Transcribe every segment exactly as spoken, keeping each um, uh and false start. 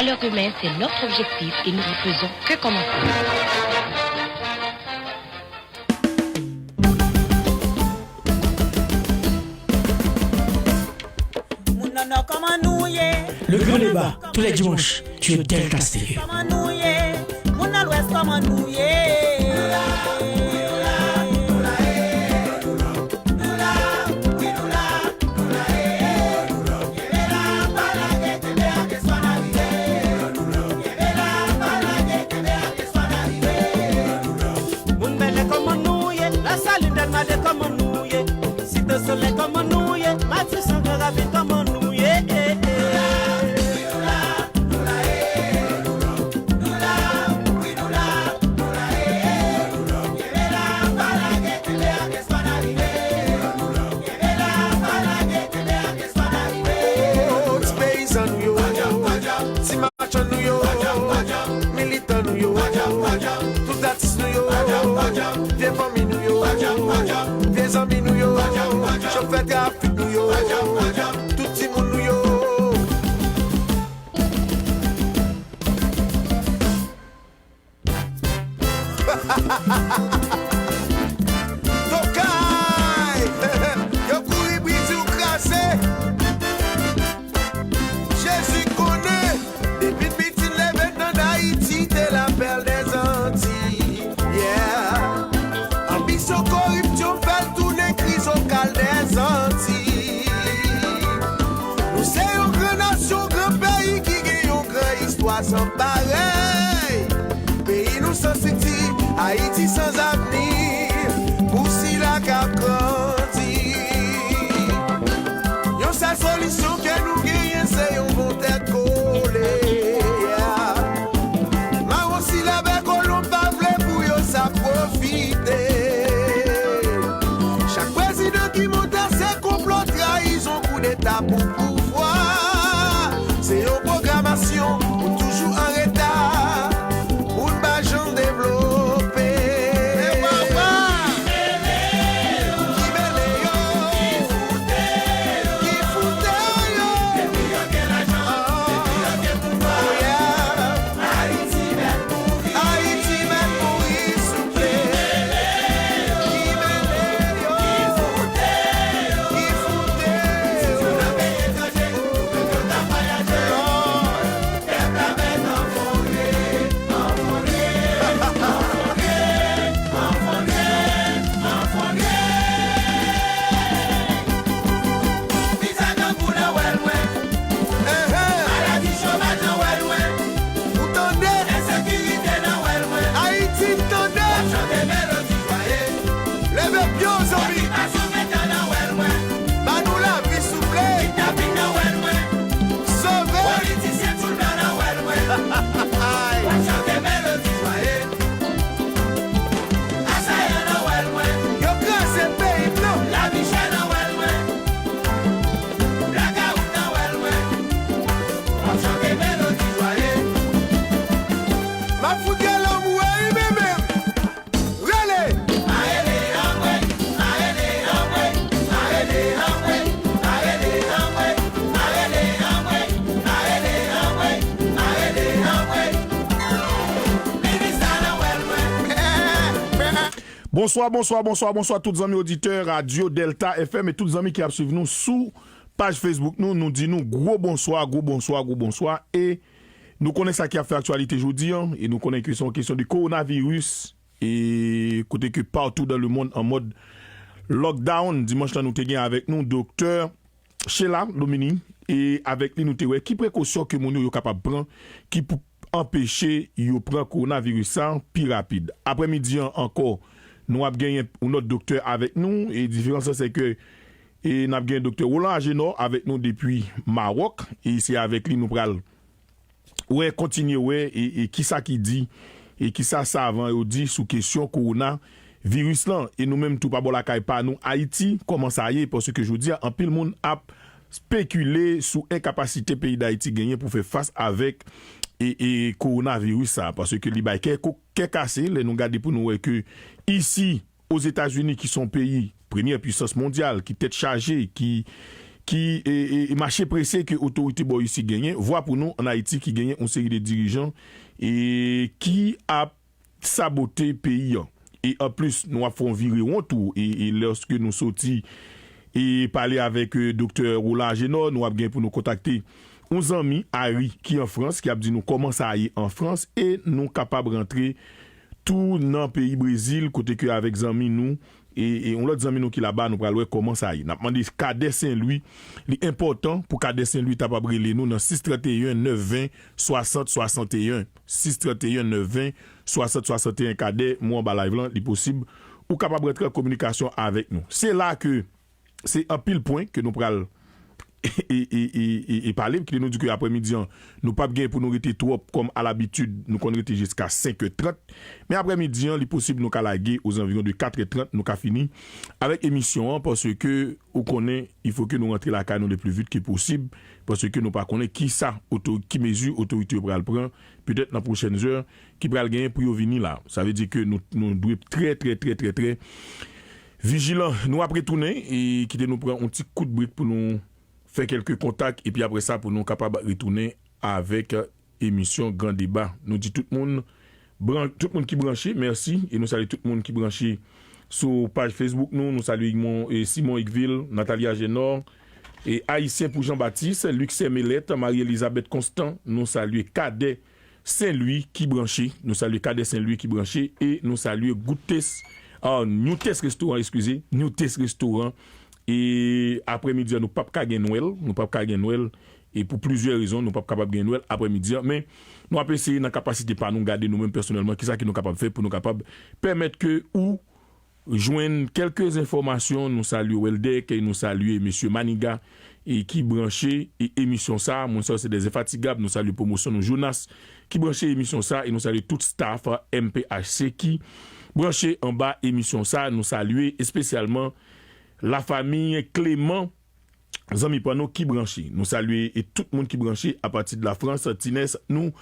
Alors demain, c'est notre objectif et nous ne faisons que commencer. Le grand débat, tous les dimanches, sur Delta Stereo. Moun bèlè kòman nou ye? Lasalin Dèlma de kòman nou ye? Site Solèy kòman nou ye? Matisan Gran Ravin kòman nou ye? Ti peyizan nou yo, ti machann nou yo, militan nou yo, tout atis nou yo, vye fanmi nou yo, vye zanmi nou yo, chofè trafik nou yo, tout timoun nou yo. Tokay! Yo kouri brize ou kraze. Jezi konnen, depi n piti n leve n ann Ayiti, te la pèl dèzantiy. Yeah. Anbisyon, koripsyon fè l tounen krizokal dèzantiy. Nou se yon gran nasyon, gran peyi ki gen yon gran istwa san parèy. Peyi nou san strikti, Ayiti san avni, pou sila k ap grandi. Yon sèl solisyon ke nou genyen se yon bon tèt kole. Mawon sila bè kolon pa vle pou yo sa pwofite. Chak prezidan ki monte se konplo, trayizon, koudeta pou pouvwa. Se yon pwogramasyon pou toujou an reta, pou n pa janm devlope. Ki mele yo, ki foute yo. Ayiti mèt mouri, souple. Ki mele yo, ki foute yo, ki foute yo. Lòd. Enhen. Ou tande? Ayiti, n tande? Leve pye w, zanmi. Ba nou lavi, souple. Sove. Yo kraze peyi m nan. M ap fout rele anmwe wi, men men. Rele! Bonswa, bonswa, bonswa, bonswa tout zanmi oditè Radyo Delta F M e tout zanmi ki ap swiv nou sou paj Facebook nou. Nou di nou gwo bonswa, gwo bonswa, gwo bonswa. E nou konnen sa ki ap fè aktyalite jodi an, e nou konnen ke se yon kesyon de kowonaviris, e kote ke partou dan le mond an mòd lockdown. Dimanch lan nou te gen avèk nou Doktè Sheila Domini, e avèk li nou te wè ki prekosyon ke moun yo, yo kapab pran ki pou anpeche yo pran kowonaviris sa pi rapid. Aprèmidi an ankò, nou ap genyen yon lòt doktè avèk nou, e diferans lan se ke e n ap gen Doktè Roland Agénor avèk nou depi Mawòk, e se avèk li nou pral wè, kontinye wè, e, e kisa ki di, e kisa savan yo di sou kesyon kowonaviris lan. E nou menm tou pa bò lakay pa nou Ayiti, kòman sa ye, paske jodi a anpil moun ap spekile sou enkapasite peyi Dayiti genyen pou fè fas avèk e, e kowonaviris sa, paske li bay kè, kè kase lè nou gade pou nou wè ke isi Ozetazini ki se yon peyi premyè pwisans mondyal, ki tèt chaje, ki, ki e, e, e mache prese ke otorite bò isi genyen, vwa pou nou ann Ayiti ki genyen yon seri de dirijan e ki ap sabote peyi an. E anplis, nou ap fè yon virewon tou e, e lòske nou soti e pale avèk e, Doktè Roland Agénor, nou ap gen pou nou kontakte yon zanmi, Harry, ki an Frans, ki ap di nou kòman sa ye an Frans, e nou kapab rantre tou nan peyi Brezil, kote ke avèk zanmi nou, e, e yon lòt zanmi nou ki laba, nou pral wè kòman sa ye. N ap mande Kadè Senlwi, li enpòtan pou Kadè Senlwi ta pab rele nou nan sis trant e yen nèf ven swasant swasant e yen. Sis trant e yen nèf ven swasant swasant e yen, Kadè, mwen anba live lan, li posib ou kapab rantre an kominikasyon avèk nou. Se la ke se anpil pwen ke nou pral e, e, e, e, e pale, kite nou di ke aprèmidi an, nou p ap gen pou nou rete twòp kòm alabitid, nou konn rete jiska senk è trant. Men aprèmidi an, li posib nou ka lage ozanviwon de kat è trant, nou ka fini avèk emisyon an, paske ou konnen, il faut ke nou rantre lakay nou le plus vite que possible, paske nou pa konnen ki sa, oto, ki mezi otorite yo pral pran, petèt nan pwochèn zè, ki pral genyen pou yo vini la. Sa vle di ke nou, nou dwe trè, trè, trè, trè, trè vijilan. Nou ap retounen e kite nou pran yon ti kout brek pou nou fè kèlke kontak, epi apre sa, pou nou kapab retounen avèk emisyon Gran Deba. Nou di tout moun, bran-, tout moun ki branche, mèsi, e nou salye tout moun ki branche sou paj Facebook nou. Nou salye Igmon, e Simon Igvil, Nathalie Agénor, e Ayisyen pou Jean Baptiste, Luxè Melette, Marie Elizabeth Constant, nou salye Kadè Senlwi ki branche, nou salye Kadè Senlwi ki branche, e nou salye Goutes, ah, Newtest Restaurant, eskize, Newtest Restaurant. E aprèmidi an, nou p ap ka gen Nwèl, nou p ap ka gen Nwèl, e pou plizyè rezon, nou p ap kapab gen Nwèl aprèmidi an, men nou ap eseye nan kapasite pa nou, gade nou menm pèsonèlman, kisa ke nou kapab fè pou nou kapab pèmèt ke ou jwenn kèlke enfòmasyon. Nou salye Weldeck, e nou salye mesye Maniga, e ki branche, e emisyon sa, moun sa yo se des infatigables. Nou salye pwomosyon nou, Jonas, ki branche emisyon sa, e nou salye tout staff M P H C ki branche anba emisyon sa. Nou salye espesyalman lafanmi Clément, zanmi pa nou ki branche. Nou salye e tout moun ki branche apati de Lafrans. Tinès, nou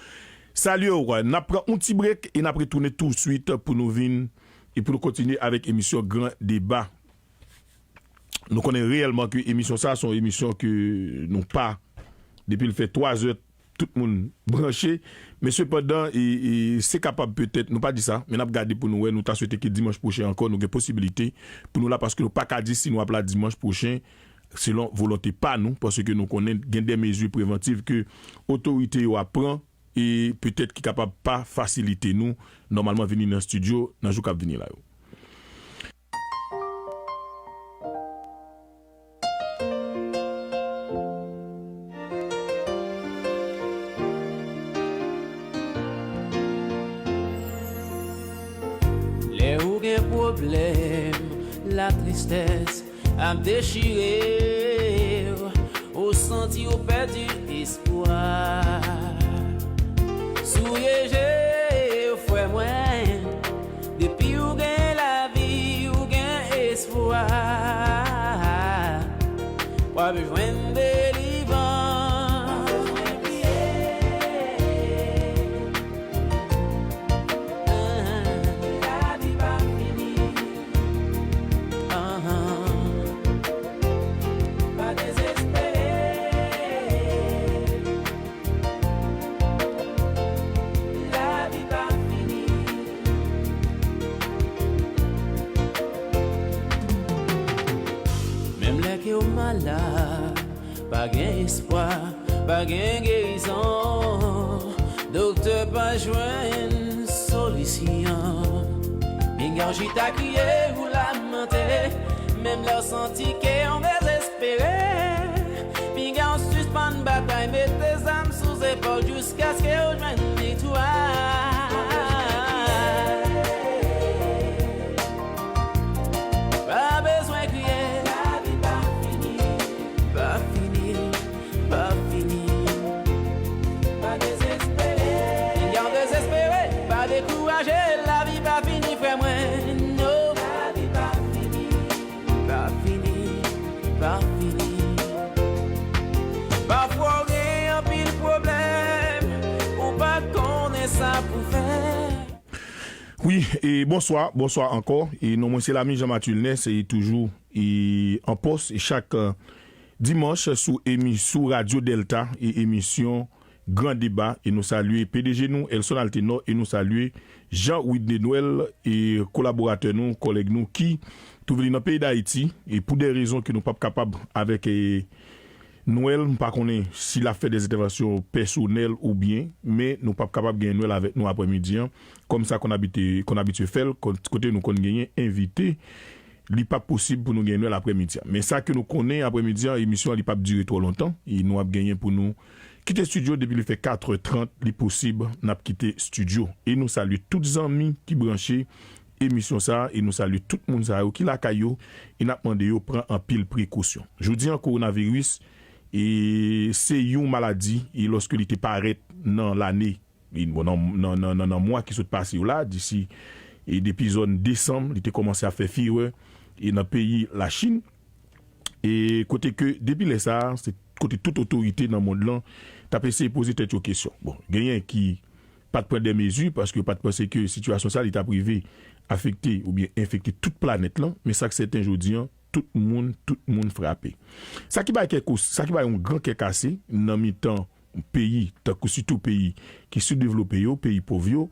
salye w. N ap pran yon ti brek e n ap retounen touswit pou nou vin e pou nou kontinye avèk emisyon Gran Deba. Nou konnen reyèlman ke emisyon sa se yon emisyon ke nou pa, depi l fè twa zè, tout moun branche. Men sepandan, e, e, se kapab petèt, nou pa di sa, men n ap gade pou nou wè, nou ta swete ke dimanch pwochen ankò, nou gen posibilite pou nou la, paske nou pa ka di si nou ap la dimanch pwochen, selon volonte pa nou, paske nou konnen gen de mezi prevantiv ke otorite yo ap pran, e petèt ki kapab pa fasilite nou nòmalman vini nan estidyo nan jou k ap vini la yo. Lè ou gen pwoblèm, latristès ap dechire w, ou santi w pèdi espwa. Souye je w, frè mwen, depi w gen lavi, w gen espwa. W ap jwenn delivrans. Lavi pa fini. Pa dezespere. Lavi pa fini. Menm lè ke w malad, pa gen espwa, pa gen gerizon. Doktè pa jwenn solisyon. Pinga w chita kriye ou lamante, menm lè w santi ke w dezespere. Pinga w sispann batay, mete zam sou zepòl jiskaske w jwenn viktwa. Pa bezwen kriye, lavi pa fini, pa fini, pa fini. Pa dezespere, pinga w dezespere, pa dekouraje, lavi pa fini, frè mwen, no. Lavi pa fini, pa fini, pa fini. Pafwa w gen anpil pwoblèm, ou pa konnen sa pou fè. Wi, e bonswa, bonswa ankò. E non mwen se Lami Jean Mathieu Nès, e toujou e an pòs, e chak, e, Dimanch sou emi-, sou Radyo Dèlta e emisyon Gran Deba, e nou salye P D G nou, Elson Altenor, e nou salye Jean Widney Noël, e kolaboratè nou, kòlèg nou ki twouve li nan peyi Dayiti, e pou de rezon ke nou p ap kapab avèk, e, Noël, m pa konnen si l ap fè de entèvansyon pèsonèl oubyen, men nou p ap kapab gen Noël avèk nou aprèmidi an, kòm sa konn abite-, konn abitye fè l, kon-, kote nou konn genyen envite. Li p ap posib pou nou gen Noël aprèmidi an. Men sa ke nou konnen aprèmidi an, emisyon an li p ap dire twò lontan. E nou ap genyen pou nou kite estidyo depi li fè katrè trant, li posib n ap kite estidyo. E nou salye tout zanmi ki branche emisyon sa a, e nou salye tout moun sa yo ki lakay yo, e n ap mande yo pran anpil prekosyon. Jodi an, kowonaviris, e se yon maladi, e lòske li te parèt nan lane, e bon, nan, nan, nan, nan, nan mwa ki sot pase yo la, disi, e depi zòn desanm, li te kòmanse ap fè firè, e nan peyi Lachin. E kote ke, depi lè sa a, se kote tout otorite nan mond lan t ap eseye poze tèt yo kesyon. Bon, genyen ki pa t pran de mezi, paske yo pa t panse ke sitiyasyon sa a, li t ap rive afekte oubyen enfekte tout planèt lan, men sa k sèten jodi an, tout moun, tout moun frape. Sa ki bay kè kous-, sa ki bay yon gran kè kase nan mitan peyi, tankou sitou peyi ki soudevlope yo, peyi pòv yo,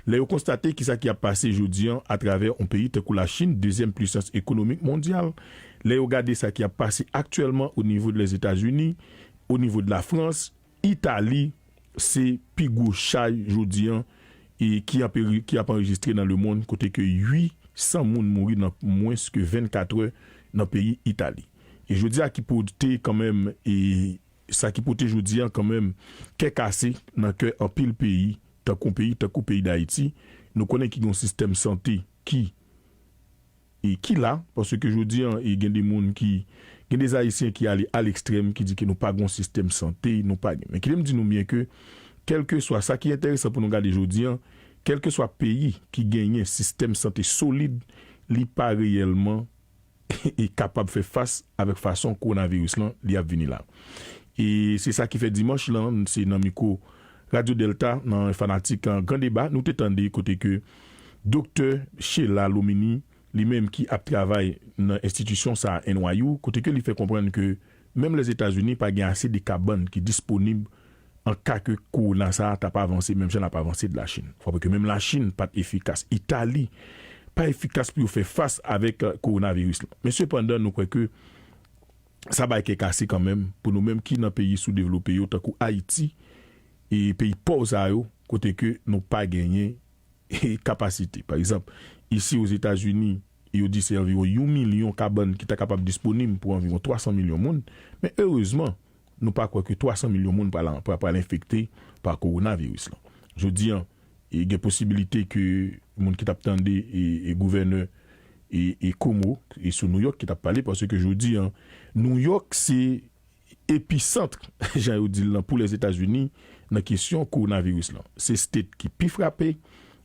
lè yo konstate kisa ki ap pase jodi an atravè yon peyi tankou Lachin, dezyèm pwisans ekonomik mondyal, lè yo gade sa ki ap pase aktyèlman o nivo de Lèzetazini, o nivo de Lafrans, Itali, se pi gwo chay jodi an, e ki ap, ki ap anrejistre nan lemonn, kote ke uit san moun mouri nan mwens ke vennkat è nan peyi Itali. E jodi a ki pote kanmenm, e sa ki pote jodi an kanmenm kè kase nan kè anpil peyi, tankou peyi, tankou peyi Dayiti, nou konnen ki gen yon sistèm sante ki, e ki la, paske jodi an, e gen de moun ki, gen de Ayisyen ki ale a lekstrèm, ki di ke nou pa gen yon sistèm sante, nou pa gen. Men kite m di nou byen ke, kèlkeswa sa ki enteresan pou nou gade jodi an, kèlkeswa peyi ki genyen sistèm sante solid, li pa reyèlman e kapab fè fas avèk fason kowonaviris lan li ap vini la. E se sa ki fè dimanch lan, se nan mikwo Radyo Dèlta, nan Fanatik an Gran Deba, nou te tande kote ke Doktè Sheila Lomini, li menm ki ap travay nan enstitisyon sa a, N Y U, kote ke li fè konprann ke menm Lèzetazini pa gen ase de kabann ki disponib an ka ke kowona sa a t ap avanse menm jan l ap avanse de Lachin. Fò ke menm Lachin pa t efikas. Itali pa efikas pou yo fè fas avèk, eh, kowonaviris lan. Men sepandan, nou kwè ke sa bay kè kase kanmenm pou nou menm ki nan peyi soudevlope yo, tankou Ayiti, e peyi pòv sa yo, kote ke nou pa genyen kapasite. Pa egzanp, isi Ozetazini, yo di se anviwon yon milyon kabann ki ta kapab disponib pou anviwon twa san milyon moun, men erezman, nou pa kwè ke twa san milyon moun pral, pral, pral enfekte pa kowonaviris lan. Jodi an, e gen posibilite ke moun ki t ap tande e, e gouvènè e, e Komo e sou Nouyòk ki t ap pale, paske jodi an, Nouyòk se episant, jan yo di l lan, pou Lèzetazini nan kesyon kowonaviris lan. Se state ki pi frape,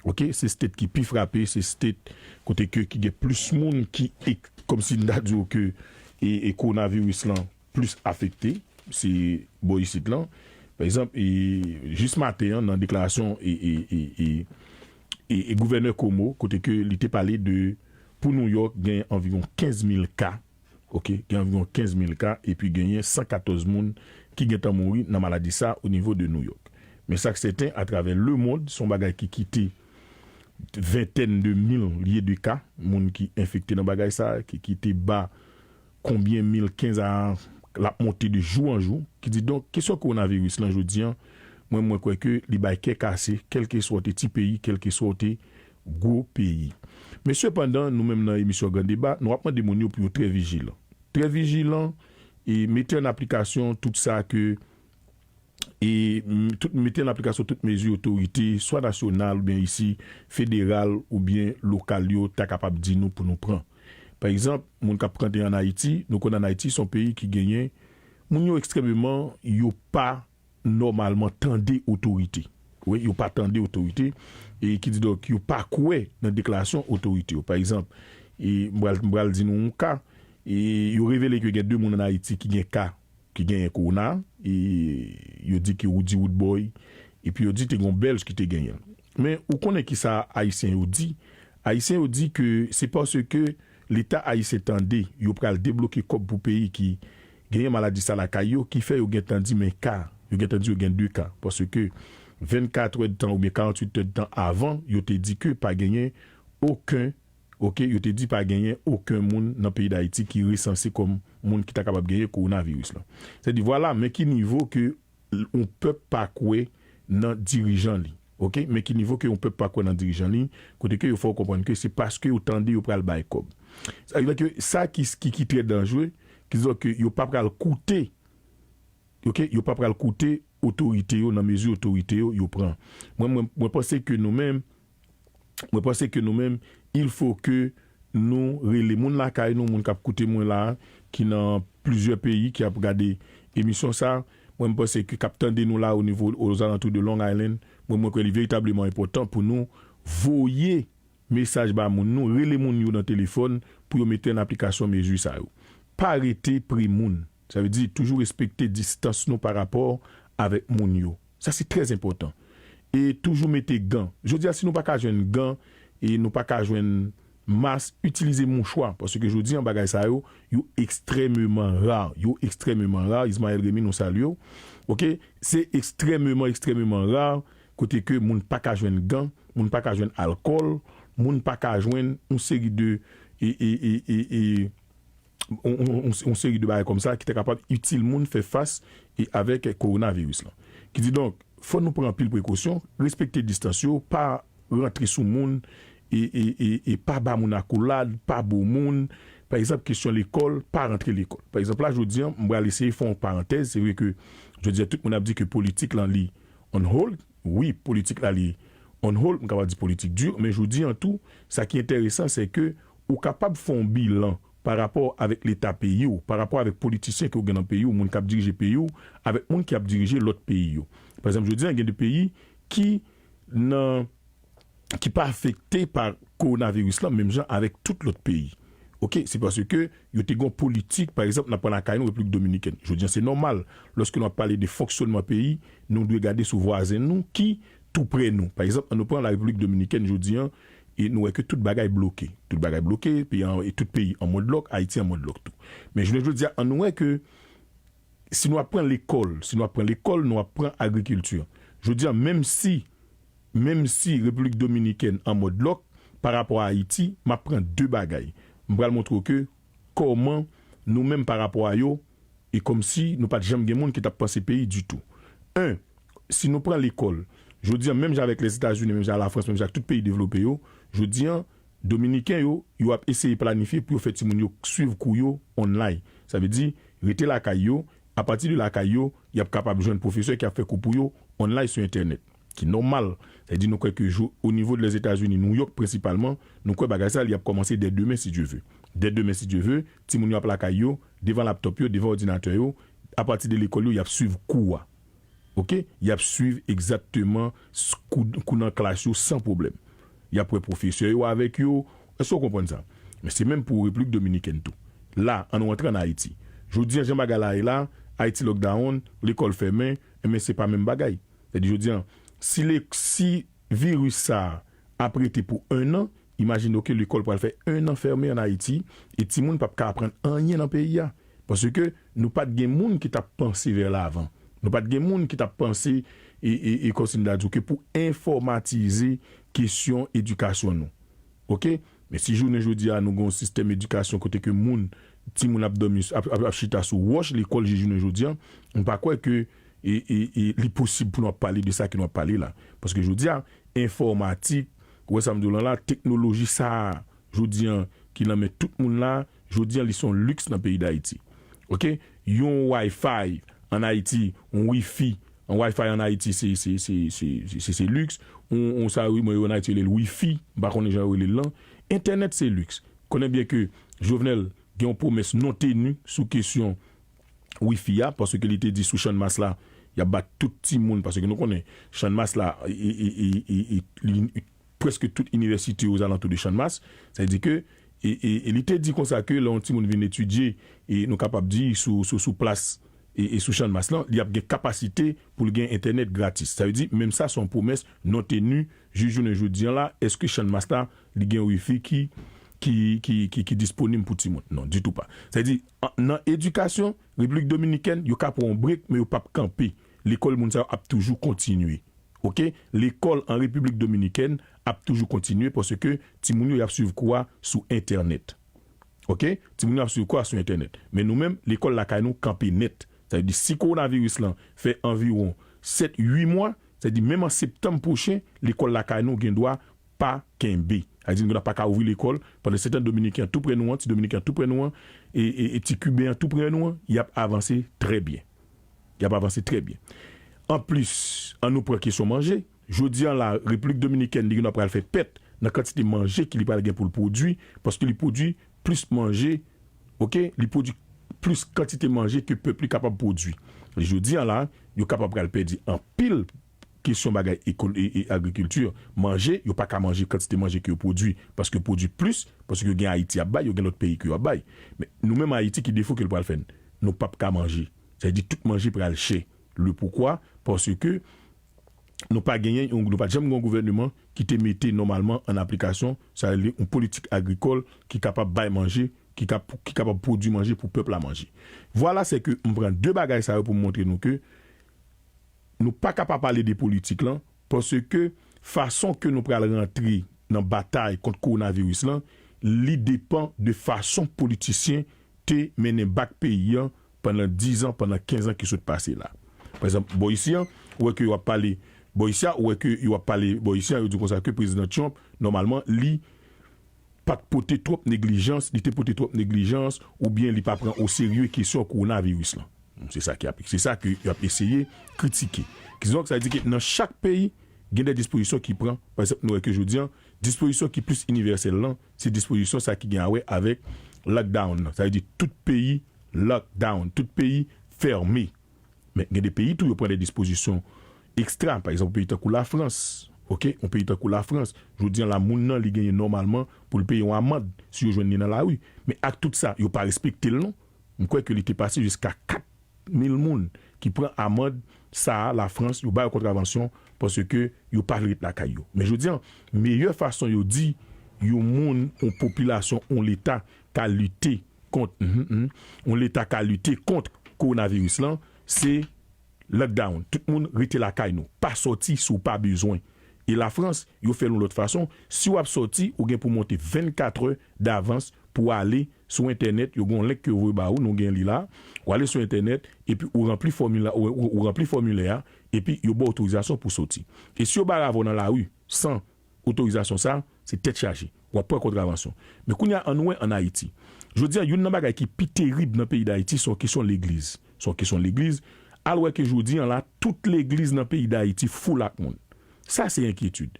oke? Se state ki pi frape, se state kote ke ki gen plis moun ki, e, kòmsi n ta di w ke, e, e kowonaviris lan plis afekte, se bò isit lan. Pa egzanp, e, jis maten an, nan deklarasyon e, e, e, e, e, e gouvènè Komo, kote ke li te pale de, pou Nouyòk, gen anviwon kenz mil ka, oke, gen anviwon kenz mil ka, epi genyen san katòz moun ki gentan mouri nan maladi sa o nivo de Nouyòk. Men sa k sèten, atravè lemonn, se yon bagay ki kite ventèn de milye de ka, moun ki enfekte nan bagay sa, ki kite ba konbyen mil kenz a l ap monte de jou an jou, ki di donk, kesyon kowonaviris lan jodi an, mwen, mwen kwè ke li bay kè kase, kèlkeswa w te ti peyi, kèlkeswa w te gwo peyi. Men sepandan, nou menm nan emisyon Gran Deba, nou ap mande moun yo pou yo trè vijilan. Trè vijilan e mete an aplikasyon tout sa ke, e m, tout, mete an aplikasyon tout mezi otorite, swa nasyonal oubyen isi, federal oubyen lokal yo ta kapab di nou pou nou pran. Pa egzanp, moun k ap rantre ann Ayiti, nou konn ann Ayiti se yon peyi ki genyen moun yo ekstrèmeman, yo pa nòmalman tande otorite. Wi, yo pa tande otorite, e ki di donk, yo pa kwè nan deklarasyon otorite yo. Pa egzanp, e m pral, m pral di nou yon ka, e yo revele ke gen de moun ann Ayiti ki gen ka, ki genyen kowona, e yo di ke Roody Roodboy, epi yo di te gen yon Bèlj ki te genyen l. Men, ou konnen kisa Ayisyen yo di? Ayisyen yo di ke se paske Leta ayisyen tande yo pral debloke kòb pou peyi ki genyen maladi sa lakay yo, ki fè yo gentan di men ka, yo gentan di yo gen de ka. Paske vennkat èdtan oubyen karanntuit èdtan avan, yo te di ke pa genyen okenn, oke, yo te di pa genyen okenn moun nan peyi Dayiti ki resanse kòm moun ki ta kapab genyen kowonaviris lan. Sètadi, vwala, men ki nivo ke yon pèp pa kwè nan dirijan li. Oke? Men ki nivo ke yon pèp pa kwè nan dirijan li, kote ke yo fè w konprann ke se paske yo tande yo pral bay kòb. Sa vle di ke sa ki, ki, ki trè danjere, ki di ke yo pa pral koute, oke, yo pa pral koute otorite yo nan mezi otorite yo, yo pran. Mwen, mwen, mwen panse ke nou menm, mwen panse ke nou menm, il faut que nou rele moun lakay nou, moun k ap koute mwen la, ki nan plizyè peyi, ki ap gade emisyon sa, mwen, mwen panse ke k ap tande nou la o nivo, ozalantou de Long Island, mwen, mwen kwè li veritableman enpòtan pou nou voye mesaj ba moun nou, rele moun yo nan telefòn pou yo mete an aplikasyon mezi sa yo. Pa rete pre moun. Sa vle di, toujou respekte distans nou pa rapò avèk moun yo. Sa se trè enpòtan. E toujou mete gan. Jodi a, si nou pa ka jwenn gan, e nou pa ka jwenn mas, itilize mouchwa. Paske jodi a, bagay sa yo, yo ekstrèmeman ra. Yo ekstrèmeman ra. Ismaël Remy, nou salye w. Oke? Se ekstrèmeman, ekstrèmeman ra, kote ke moun pa ka jwenn gan, moun pa ka jwenn alkòl, moun pa ka jwenn yon seri de, e, e, e, e, e, yon, yon, yon, yon seri de bagay kòmsa ki ta kapab itil moun fè fas e avèk kowonaviris lan. Ki di donk, fò nou pran anpil prekosyon, respekte distans yo, pa rantre sou moun, e, e, e, e pa ba moun akolad, pa bo moun. Pa egzanp, kesyon lekòl, pa rantre lekòl. Pa egzanp, la, jodi a, m pral eseye fè yon parantèz. Se vre ke jodi a, tout moun ap di ke politik lan, li on hold. Wi, politik la, li on hold. M kapab di politik di. Men jodi a tou, sa ki enteresan, se ke ou kapab fè yon bilan pa rapò avèk leta peyi w, pa rapò avèk politisyen ke w gen nan peyi w, moun k ap dirije peyi w, avèk moun ki ap dirije lòt peyi yo. Pa egzanp, jodi a, gen de peyi ki nan, ki pa afekte pa kowonaviris lan menm jan avèk tout lòt peyi. Oke, se paske yo te gen yon politik, pa egzanp, n ap pran lakay nou, Repiblik Dominikèn. Jodi a, se nòmal, lòske nou ap pale de fonksyònman peyi, nou dwe gade sou vwazen nou ki tou pre nou. Pa egzanp, ann nou pran la Repiblik Dominikèn jodi a, e nou wè ke tout bagay bloke. Tout bagay bloke, peyi an, e tout peyi an mòd lòk, Ayiti an mòd lòk tou. Men jounen jodi a, ann nou wè ke si nou ap pran lekòl, si nou ap pran lekòl, nou ap pran agrikilti. Jodi a, menm si, menm si Repiblik Dominikèn an mòd lòk, pa rapò a Ayiti, m ap pran de bagay. M pral montre w ke kòman nou menm pa rapò a yo, e kòmsi nou pa t janm gen moun ki t ap panse peyi ditou. En, si nou pran lekòl, jodi a, menm jan avèk Lèzetazini, menm jan Lafrans, menm jan ak tout peyi devlope yo, jodi a, Dominiken yo, yo ap eseye planifye pou yo fè timoun yo swiv kou yo online. Sa vle di, rete lakay yo, apati de lakay yo, y ap kapab jwenn pwofesè ki ap fè kou pou yo online sou entènèt. Ki nòmal. Sa vle di, nou kwè ke jou, o nivo de Lèzetazini, Nouyòk prensipalman, nou kwè bagay sa, li ap kòmanse dè demen, si Dye ve. Dè demen, si Dye ve, timoun yo ap lakay yo, devan laptòp yo, devan òdinatè yo, apati de lekòl yo, y ap swiv kou a. Oke? Y ap swiv egzakteman s-, kou, kou nan klas yo san pwoblèm. Y ap wè pwofesè yo avèk yo. Èske w konprann sa? Men se menm pou Repiblik Dominikèn tou. La, ann nou antre ann Ayiti. Jodi a, jan bagay la ye la, Ayiti lockdown, lekòl fèmen, enben se pa menm bagay. Sètadi jodi a, si le, si viris sa a ap rete pou en an, imajine w ke lekòl pral fè en an fèmen ann Ayiti, e timoun p ap ka aprann anyen nan peyi a. Paske nou pa t gen moun ki t ap panse vè lavan. Nou pa t gen moun ki t ap panse, e, e, e kòmsi m ta di w ke pou enfòmatize kesyon edikasyon nou. Oke? Men si jounen jodi a nou gen yon sistèm edikasyon kote ke moun, timoun ap dòmi, ap, ap, ap chita sou wòch lekòl jis jounen jodi a, m pa kwè ke, e, e, e, li posib pou nou ap pale de sa ke nou ap pale la. Paske jodi a, enfòmatik, ou wè sa m di w lan la, teknoloji sa a, jodi a, ki nan men tout moun la, jodi a, li se yon liks nan peyi Dayiti. Oke? Yon Wi-Fi ann Ayiti, yon Wi-Fi, yon Wi-Fi ann Ayiti, se, se, se, se, se, se, se liks. Yon, yon sa, wi, mwen, yo ann Ayiti, yo rele l Wi-Fi, m pa konnen jan yo rele l lan. Entènèt, se liks. Konnen byen ke Jovenel gen yon pwomès non teni sou kesyon Wi-Fi a, paske li te di sou Channmas la, y ap bat tout timoun, paske nou konnen Channmas la, e, e, e, e, e, li, prèske tout inivèsite yo ozalantou de Channmas. Sa vle di ke, e, e, e li te di konsa ke lè yon timoun vin etidye, e nou kapab di sou, sou, sou plas, e, e sou Channmas lan, li ap gen kapasite pou l gen entènèt gratis. Sa vle di, menm sa se yon pwomès non teni, jis jounen jodi a la, èske Channmas la, li gen Wi-Fi ki, ki, ki, ki, ki disponib pou timoun. Non, ditou pa. Sa di, an- nan edikasyon, Repiblik Dominikèn, yo ka pran yon brek, men yo p ap kanpe. Lekòl moun sa yo ap toujou kontinye. Oke? Lekòl an Repiblik Dominikèn ap toujou kontinye paske timoun yo y ap swiv kou a sou entènèt. Oke? Timoun yo ap swiv kou a sou entènèt. Men nou menm, lekòl lakay nou kanpe nèt. Sa vle di, si kowonaviris lan fè anviwon sèt, uit mwa, sa vle di, menm an septanm pwochen, lekòl lakay nou gen dwa pa kenbe. Sa vle di, nou gen dwa pa ka ouvri lekòl pandan se tan Dominiken an tou prè nou an, ti Dominiken an tou prè nou an, e, e, e ti Kiben an tou prè nou an, y ap avanse trè byen. Y ap avanse trè byen. Anplis, an nou pran kesyon manje. Jodi an la, Repiblik Dominikèn, li gen dwa pral fè pèt nan kantite manje ke li pral gen pou l pwodui, paske li pwodui plis manje, oke? Li pwodui plis kantite manje ke pèp li kapab pwodui. Jodi an la, yo kapab pral pèdi anpil kesyon bagay eko- e, e agrikilti, manje, yo pa ka manje kantite manje ke yo pwodui, paske yo pwodui plis, paske yo gen Ayiti ap bay, yo gen lòt peyi ke yo ap bay. Men nou menm Ayiti, ki defo ke l pral fè n? Nou p ap ka manje. Sa vle di tout manje pral chè. Le poukwa? Paske nou pa genyen, yon- nou pa t janm gen yon gouvèneman ki te mete nòmalman an aplikasyon, sa vle di yon politik agrikòl ki kapab bay manje, ki, kap, ki kapab pwodui manje pou pèp la manje. Vwala, se ke m pran de bagay sa yo pou m montre nou ke nou pa ka pa pale de politik lan, paske fason ke nou pral rantre nan batay kont kowonaviris lan, li depann de fason politisyen te mennen bak peyi an pandan diz an, pandan kenz an ki sot pase la. Pa egzanp, bò isi an, ou wè ke yo ap pale, bò isi a, ou wè ke yo ap pale, bò isi an, yo di konsa ke Prezidan Trump, nòmalman, li pa t pote twòp neglijans, li te pote twòp neglijans, oubyen li pa pran oserye kesyon kowonaviris lan. Se sa ki ap, se sa ke y ap eseye kritike. Kidonk, sa vle di ke nan chak peyi, gen de dispozisyon ki pran. Pa egzanp, nou wè ke jodi an, dispozisyon ki plis inivèsèl lan, se dispozisyon sa ki gen a wè avèk lockdown nan. Sa vle di tout peyi lockdown, tout peyi fèmen. Men gen de peyi tou, yo pran de dispozisyon ekstra. Pa egzanp, yon peyi tankou Lafrans, oke? Yon peyi tankou Lafrans, jodi an la, moun nan, li genyen nòmalman pou l peye yon amann si yo jwenn li nan lari. Men ak tout sa, yo pa respekte l non. M kwè ke li te pase jiska kat mil moun ki pran amann sa a, Lafrans, yo ba yo kontravansyon paske yo pa vle ret lakay yo. Men jodi an, meyè fason yo di yon moun, yon popilasyon, yon leta ka lite kont, mhm, mhm, yon leta ka lite kont kowonaviris lan, se lockdown. Tout moun rete lakay nou. Pa sòti si w pa bezwen. E Lafrans, yo fè l yon lòt fason. Si w ap sòti, ou gen pou monte vennkat è davans pou w ale sou entènèt. Yo gen yon link ke yo voye ba ou, nou gen li la. Ou ale sou entènèt, epi ou ranpli fòmilè, ou, ou, ou ranpli fòmilè a, epi yo ba w otorizasyon pou w sòti. E si yo bare avè w nan lari, san otorizasyon sa, se tèt chaje. W ap pran kontravansyon. Men kounye a, ann wè ann Ayiti. Jodi an, youn nan bagay ki pi terib nan peyi Dayiti, se yon kesyon legliz. Se yon kesyon legliz. Al wè ke jodi an la, tout legliz nan peyi Dayiti full ak moun. Sa se enkyetid.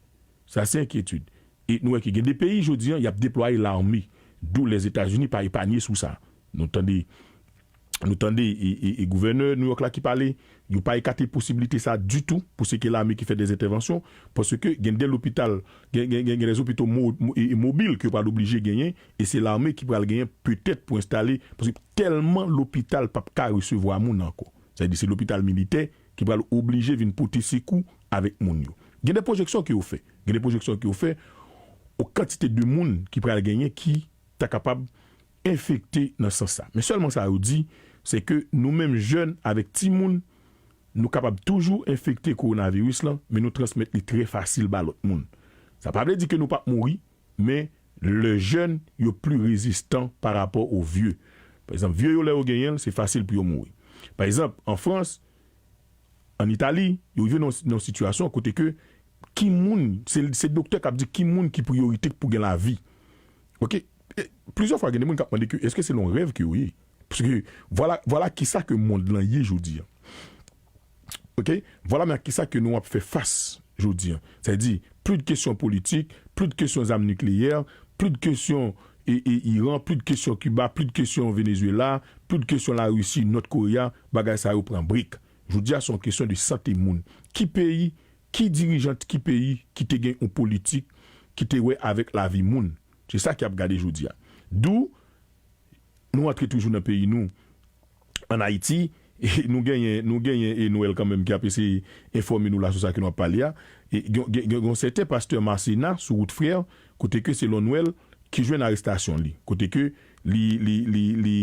Sa se enkyetid. E nou wè ke gen de peyi jodi an, y ap deplwaye lame. Dou Lèzetazini pa epanye sou sa. Nou tande, nou tande e, e, e gouvènè New York la ki pale, yo pa ekate posiblite sa ditou pou se ke lame ki fè de entèvansyon, paske gen de lopital, gen, gen, gen, gen de lopito mo, mo, e, e mobil ke yo pral oblije genyen, e se lame ki pral genyen petèt pou enstale, paske tèlman lopital p ap ka resevwa moun ankò. Sa vle di se lopital militè ki pral oblije vin pote sekou avèk moun yo. Gen de pwojeksyon ke yo fè. Gen de pwojeksyon ke yo fè, yon kantite de moun ki pral genyen ki ta kapab enfekte nan sans sa. Men sèlman sa yo di, se ke nou menm jèn avèk timoun, nou kapab toujou enfekte kowonaviris lan, men nou transmèt li trè fasil ba lòt moun. Sa pa vle di ke nou p ap mouri, men lè jèn yo pli rezistan pa rapò o vye. Pa egzanp, vye yo lè yo genyen l, se fasil pou yo mouri. Pa egzanp, an Frans, an Itali, yo rive nan, nan yon sitiyasyon kote ke ki moun, se, se doktè k ap di ki moun ki priyorite pou gen lavi. Oke? E, plizyè fwa, gen de moun k ap mande ke èske se yon rèv ke yo ye? Paske vwala, vwala kisa ke mond lan ye jodi an. Oke? Vwala men ak kisa ke nou ap fè fas jodi an. Sa vle di, pli de kesyon politik, pli de kesyon zam nikleyè, pli de kesyon e, e Iran, pli de kesyon Kiba, pli de kesyon Venezuela, pli de kesyon Larisi, Nòt Koreya, bagay sa yo pran brek. Jodi a, se yon kesyon de sante moun. Ki peyi, ki dirijan, ki peyi ki te gen yon politik ki te wè avèk lavi moun? Se sa ki ap gade jodi a. Dou, nou antre toujou nan peyi nou, ann Ayiti, e nou genyen, nou genyen e Nwèl kanmenm ki ap eseye enfòme nou la sou sa ke nou ap pale a. E gen, gen, gen, gen yon sèten pastè Masena sou wout Frè, kote ke se yon Nwèl ki jwenn arestasyon li, kote ke li, li, li, li,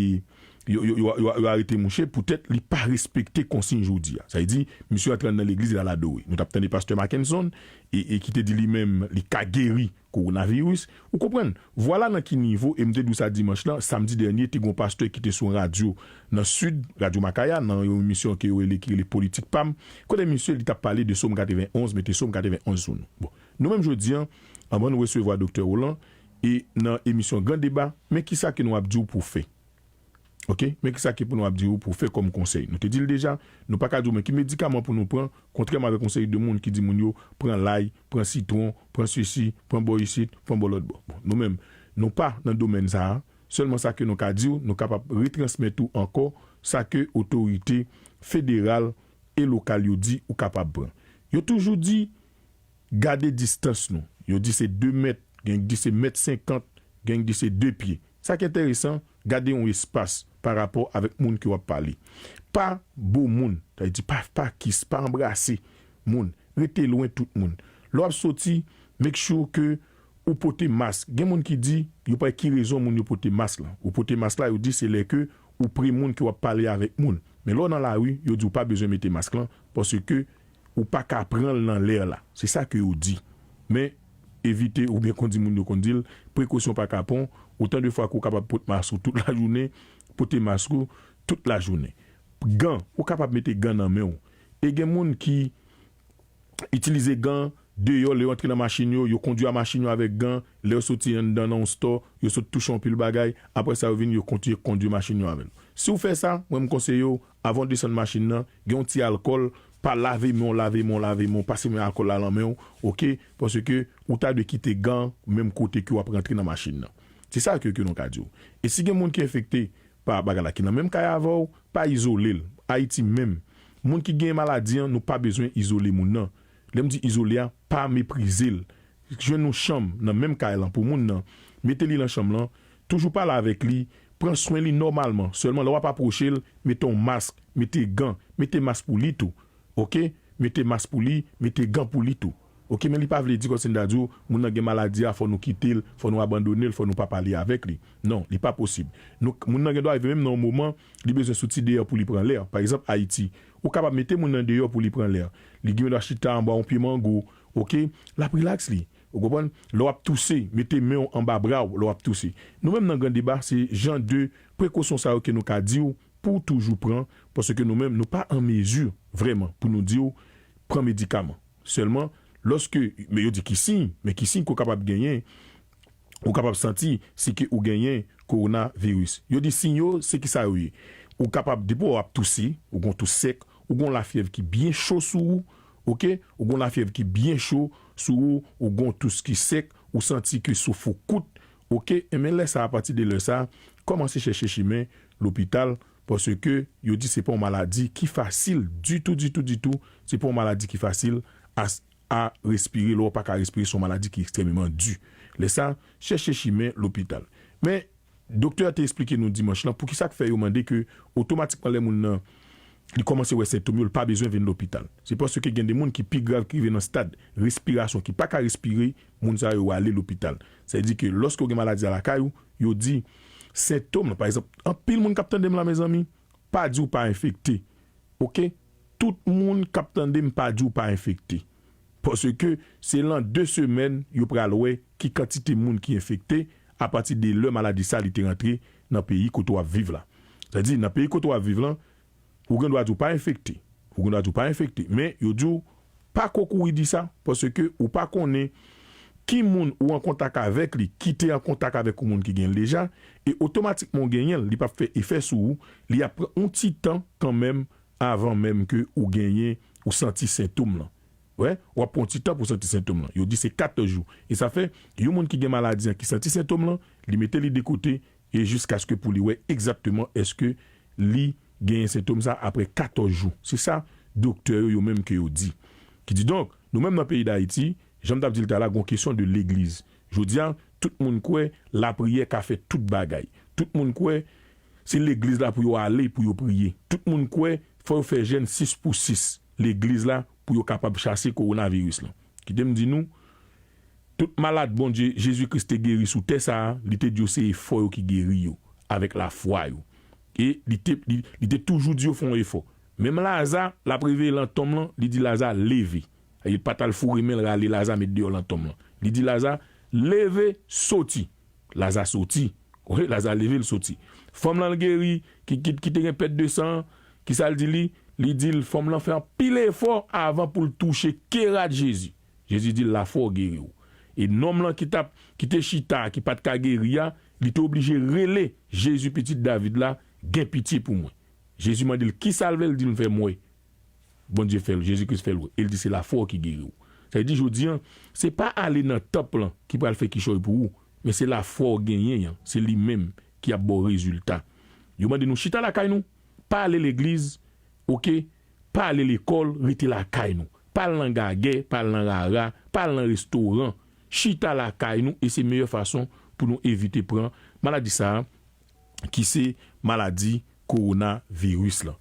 yo, yo, yo, yo, yo arete mouche poutèt li pa respekte konsiy jodi a. Sa vle di, misye antre nan legliz, l al adore. Nou t ap tande pastè Mackenson, e, e ki te di li menm, li ka geri kowonaviris. Ou konprann? Vwala nan ki nivo, e m te di w sa dimanch lan, samdi dènye, te gen yon pastè ki te sou yon radyo nan Sid, Radyo Makaya, nan yon emisyon ke yo rele, ki rele Politik pa m, kote misye, li t ap pale de Sòm katrevenonz, mete Sòm katrevenonz sou nou. Bon, nou menm jodi a, anvan nou resevwa Doktè Roland, e nan emisyon Gran Deba, men kisa ke nou ap di w pou w fè. Oke? Men kisa ke pou nou ap di w pou w fè kòm konsèy. Nou te di l deja, nou pa ka di w men ki medikaman pou nou pran, kontrèman avèk yon seri de moun ki di moun yo pran lay, pran sitwon, pran sesi, pran bò isit, pran bò lòt bò. Bon, nou menm, nou pa nan domèn sa a. Sèlman sa ke nou ka di w, nou kapab retransmèt ou ankò sa ke otorite federal e lokal yo di ou kapab pran. Yo toujou di, gade distans nou. Yo di se de mèt, gen ki di se mèt senkant, gen ki di se de pye. Sa ki enteresan, gade yon espas pa rapò avèk moun ke w ap pale. Pa bo moun, sa vle di pa, pa kis, pa anbrase moun. Rete lwen tout moun. Lè w ap soti, make sure ke ou pote mask. Gen moun ki di, yo pa ki rezon moun yo pote mask lan. Ou pote mask la, yo di se lè ke ou pre moun ke w ap pale avèk moun. Men lè w nan lari, yo di w pa bezwen mete mask lan, paske ou pa ka pran l nan lè la. Se sa ke yo di. Men, evite, oubyen konn di moun yo konn di l, prekosyon pa kapon, otan de fwa ke w kapab pot mask ou tout lajounen, pote mask ou tout lajounen. Gan, ou kapab mete gan nan men w. E gen moun ki itilize gan deyò, lè yo antre nan machin yo, yo kondwi a machin yo avèk gan, lè yo soti anndan nan yon stò, yo sot touche yon pil bagay, apre sa yo vin, yo kontinye kondwi machin yo avè l. Si w fè sa, mwen m konseye w, avan w desann machin nan, gen yon ti alkòl, pa lave men w, lave men w, lave men w, pase men alkòl la nan men w, oke? Paske ou ta dwe kite gan menm kote ke w ap rantre nan machin nan. Se sa ke, ke nou ka di w. E si gen moun ki enfekte pa bagay la ki nan menm kay avè w, pa izole l. Ayiti menm, moun ki gen maladi an, nou pa bezwen izole moun nan. Lè m di izole a, pa meprize l. Jwenn yon chanm nan menm kay lan pou moun nan. Mete li nan chanm lan. Toujou pale avèk li. Pran swen li nòmalman. Sèlman lè w ap apwoche l, mete yon mask, mete gan, mete mask pou li tou. Oke? Mete mask pou li, mete gan pou li tou. Oke, men li pa vle di kòmsi n ta di w, moun nan gen maladi a, fò nou kite l, fò nou abandone l, fò nou pa pale avèk li. Non, li pa posib. Nou, moun nan gen dwa rive menm nan yon moman, li bezwen soti deyò pou li pran lè. Pa egzanp, Ayiti, ou kapab mete moun nan deyò pou li pran lè. Li gen dwa chita anba yon pye mango, oke? L ap rilaks li. Ou konprann? Lè w ap touse, mete men w anba bra w lè w ap touse. Nou menm nan Gran Deba, se jan de prekosyon sa yo ke nou ka di w pou w toujou pran, paske nou menm, nou pa an mezi vrèman pou nou di w pran medikaman. Sèlman, lòske, men yo di ki siy, men ki siy ke w kapab genyen, ou kapab santi si ke ou genyen kowonaviris. Yo di siy yo, se ki sa yo ye. Ou kapab, depi w ap touse, ou gon tous sèk, ou gon lafyèv ki byen cho sou ou, oke? Ou gon lafyèv ki byen cho sou ou, ou gon tous ki sèk, ou santi ke souf ou kout, oke? Enben lè sa, apati de lè sa, kòmanse chèche chimen lopital, paske yo di se pa yon maladi ki fasil ditou, ditou, ditou. Se pa yon maladi ki fasil a, a respire. Lè w pa ka respire, se yon maladi ki ekstrèmeman di. Lè sa, chèche chimen lopital. Men, doktè a te eksplike nou dimanch lan, poukisa k fè yo mande ke otomatikman lè moun nan, li kòmanse wè sentòm yo, li pa bezwen vin lopital. Se paske gen de moun ki pi grav, ki rive nan stad respirasyon, ki pa ka respire, moun sa yo ale lopital. Sa vle di ke lòske w gen maladi a lakay ou, yo di sentòm lan, pa egzanp, anpil moun k ap tande m la, mezanmi, pa di w pa enfekte. Oke? Tout moun k ap tande m, pa di w pa enfekte. Paske se lan de semèn yo pral wè ki kantite moun ki enfekte apati de lè maladi sa li te rantre nan peyi kote w ap viv la. Sa vle di, nan peyi kote w ap viv lan, ou gen dwa di w pa enfekte. Ou gen dwa di w pa enfekte. Men, yo di w pa ko kouri di sa, paske ou pa konnen ki moun ou an kontak avèk li, ki te an kontak avèk yon moun ki gen l deja, e otomatikman w genyen l, li p ap fè efè sou ou, li ap pran yon ti tan kanmenm avan menm ke ou genyen, ou santi sentòm lan. Wè, w ap pran yon ti tan pou w santi sentòm lan. Yo di se katòz jou. E sa fè, yon moun ki gen maladi an ki santi sentòm lan, li mete li de kote, e jiskaske pou li wè egzakteman èske li genyen sentòm sa apre katòz jou. Se sa doktè yo, yo menm ke yo di. Kididonk, nou menm nan peyi Dayiti, jan m t ap di l talè a, gon kesyon de legliz. Jodi a, tout moun kwè lapriyè ka fè tout bagay. Tout moun kwè se legliz la pou yo ale, pou yo priye. Tout moun kwè fò yo fè jèn sis pou sis legliz la pou yo kapab chase kowonaviris lan. Kite m di nou, Tout malad Bondye, Jezi Kris te geri sou tè sa a, li te di yo se efò yo ki geri yo, avèk lafwa yo. E li te, li, li te toujou di yo fè yon efò. Menm Laza, l ap reveye lan tonm lan, li di Laza leve. Yo pa t al foure men l rale Laza met deyò lan tonm lan. Li di Laza, leve, soti. Laza soti. Wi, Laza leve, l soti. Fanm lan l geri, ki, ki, ki te gen pèt de san, kisa l di li? Li di l, fanm lan fè anpil efò avan pou l touche ke rad Jezi. Jezi di l, lafwa w geri w. E nonm lan ki t ap, ki te chita, ki pa t ka geri a, li te oblije rele Jezi, pitit David la, gen pitye pou mwen. Jezi mande l, kisa l vle? L di l, m fè m wè. Bondye fè l, Jezi Kris fè l wè. E l di se lafwa w ki geri w. Sa vle di jodi an, se pa ale nan tanp lan ki pral fè kichòy pou ou, men se lafwa w genyen an, se li menm ki ap ba w rezilta. Yo mande nou chita lakay nou, pa ale legliz, oke, pa ale lekòl, rete lakay nou. Pa al nan gagè, pa al nan rara, pa al nan restoran. Chita lakay nou e se meyè fason pou nou evite pran maladi sa a ki se maladi kowonaviris lan.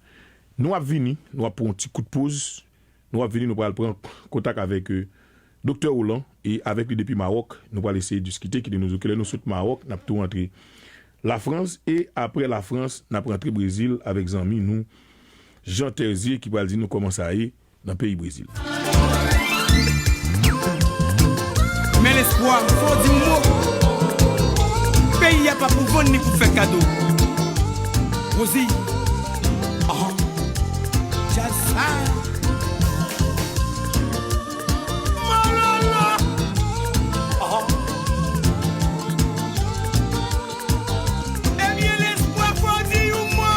Nou ap vini, nou ap pran yon ti kout poz. Nou ap vini, nou pral pran kontak avèk, euh, Doktè Roland e avèk li depi Mawòk. Nou pral eseye diskite, kite nou di ke lè nou sot Mawòk, n ap tou rantre Lafrans e apre Lafrans, n ap rantre Brezil avèk zanmi nou Jean Terzier ki pral di nou kòman sa ye nan peyi Brezil. Men lespwa, fò w di m mo. Peyi a pa pou vann ni pou fè kado. Rosie, ahan, djaz sa. Malala, ahan. Ebyen, lespwa fò di yon mo.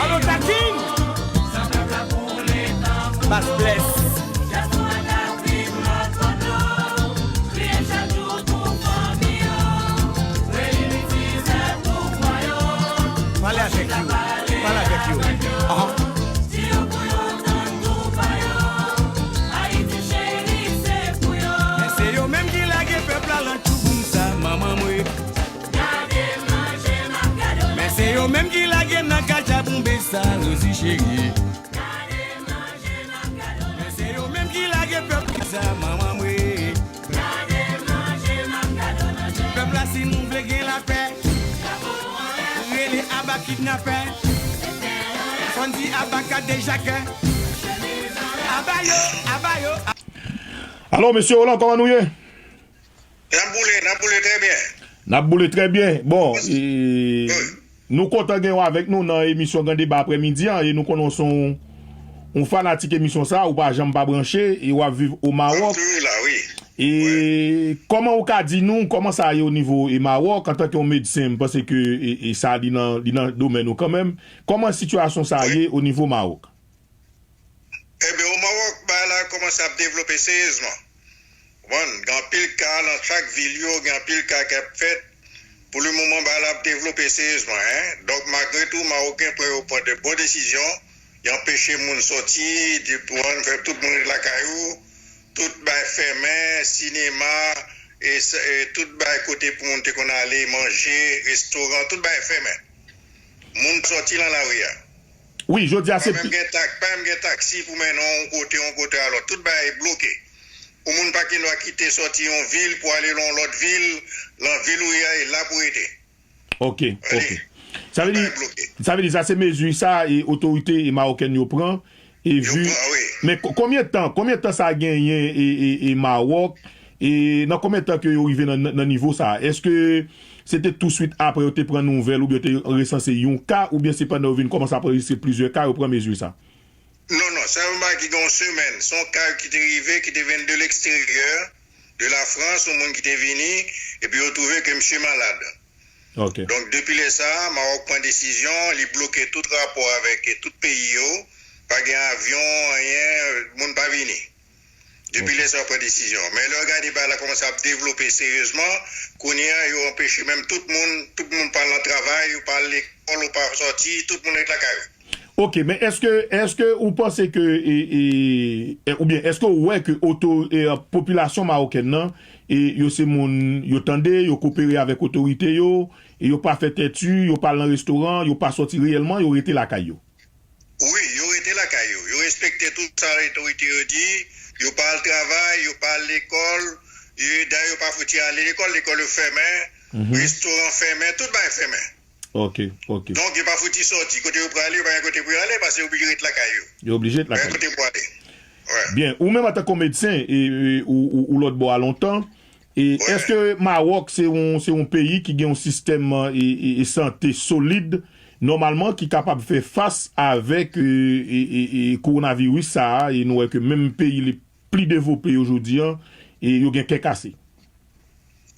Alo, Takin! Bas Bless. Pale avèk yo. Pale avèk yo. Ahan. Men se yo menm ki lage pèp la lan tchouboum sa, manman mwen. Men se yo menm ki lage nan katchaboumbe sa, Rosie cheri. Men se yo menm ki lage pèp la sa, manman mwen. Pèp la, si nou vle gen lapè, rele aba kidnapè. Fò n di aba ka dejakè. Aba yo, aba yo. Alo, mesye Roland, kòman nou ye? N ap boule, n ap boule trè byen. N ap boule trè byen. Bon, e, nou kontan gen w avèk nou nan emisyon Gran Deba aprèmidi an, e nou konnen w se yon, yon fanatik emisyon sa, ou pa janm pa branche, e w ap viv o Mawòk. M toujou la, wi. E kòman ou ka di nou, kòman sa ye o nivo e Mawòk, antanke yon medsen, m panse ke e, e sa li nan, li nan domèn ou kanmenm. Kòman sitiyasyon sa ye o nivo Mawòk? Ebyen, o Mawòk, bagay la kòmanse ap devlope seryezman. Konprann? Gen anpil ka nan chak vil yo, gen anpil ka k ap fèt. Pou le moman, bagay la ap devlope seryezman, en. Donk, malgre tou, Mawòken pran yo pran de bon desizyon. Y anpeche moun sòti, di pou ann fè tout moun ret lakay ou. Tout bay fèmen, sinema, e, s- e tout bay kote pou moun te konn ale manje, restoran, tout bay fèmen. Moun sòti lan lari a. Wi, jodi a se pa menm gen tak, pa menm gen taksi pou mennen w yon kote, yon kote alò. Tout bagay bloke. Yon moun pa gen dwa kite sòti yon vil pou ale nan yon lòt vil, lan vil ou ye a, e la pou rete. Ok, ok. Sa vle di, sa vle di sa se mezi sa e otorite e mawokèn yo pran e vi. Men ko- konbyen tan, konbyen tan sa genyen e, e, e Mawòk e nan konbyen tan ke yo rive nan, nan, nan nivo sa? Èske se te touswit apre yo te pran nouvèl oubyen yo te resanse yon ka oubyen se pandan yo vin kòmanse ap anrejistre plizyè ka yo pran mezi sa? Non, non, sa yon bagay ki gen yon semèn. Se yon ka ki te rive, ki te vin de leksteryè, de Lafrans, yon moun ki te vini, epi yo twouve ke misye malad. Ok. Donk, depi lè sa a, Mawòk pran desizyon, li bloke tout rapò avèk tout peyi yo, pa gen avyon, anyen, moun pa vini. Depi lè sa yo pran desizyon. Men lè w gade bagay la kòmanse ap devlope seryezman, kounye a, yo anpeche menm tout moun, tout moun pa al nan travay, yo pa al lekòl, yo pa sòti, tout moun ret lakay yo. Ok, men èske, èske ou panse ke, e, e, e, oubyen èske ou wè ke oto, e, popilasyon mawokèn nan, e, yo se moun, yo tande, yo kopere avèk otorite yo, e yo pa fè tèti, yo pa al nan restoran, yo pa sòti reyèlman, yo rete lakay yo? Wi, yo rete lakay yo. Yo respekte tout sa otorite yo di, Yo pa al travay, yo pa al lekòl, yo, dayè yo pa fouti ale lekòl, lekòl yo fèmen, restoran fèmen, tout bagay fèmen. Ok, ok. Donk, yo pa fouti sòti. Kote yo prale, yo pa gen kote pou yo ale, paske yo oblije ret lakay yo. Yo oblije ret lakay yo. Pa gen kote pou ale. Wè. Byen, ou menm antanke medsen, e, e, ou, ou lòt bò a lontan, e èske Mawòk se yon, se yon peyi ki gen yon sistèm e, e, e sante solid, nòmalman, ki kapab fè fas avèk e, e, e, e kowonaviris sa a, e nou wè ke menm peyi li pli devlope yo jodi an, e yo gen kè kase.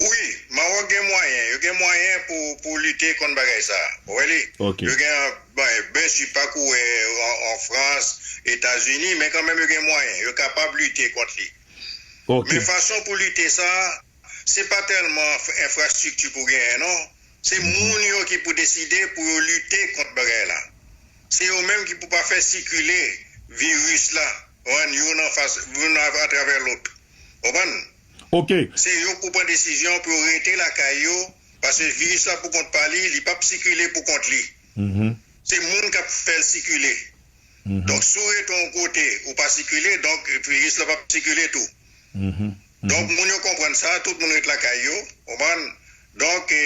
Wi, Mawòk gen mwayen. Yo gen mwayen pou, pou lite kont bagay sa a. Ou wè li? Ok. Yo gen bay, byensi pa kou wè an, an Frans, Etazini, men kanmenm yo gen mwayen. Yo kapab lite kont li. Ok. Men fason pou lite sa, se pa tèlman f- enfrastrikti pou genyen, non. Se moun yo ki pou deside pou yo lite kont bagay la. Se yo menm ki pou pa fè sikile viris la, rann youn anfas, youn a- atravè lòt. Konprann? Ok. Se yo pou pran desizyon pou yo rete lakay yo, paske viris la pou kont pa li, li p ap sikile pou kont li. Mhm. Se moun k ap fè l sikile. Mhm. Donk, si w rete yon kote, ou pa sikile, donk viris la p ap sikile tou. Mhm. Donk, moun yo konprann sa, tout moun ret lakay yo, konprann? Donk, e,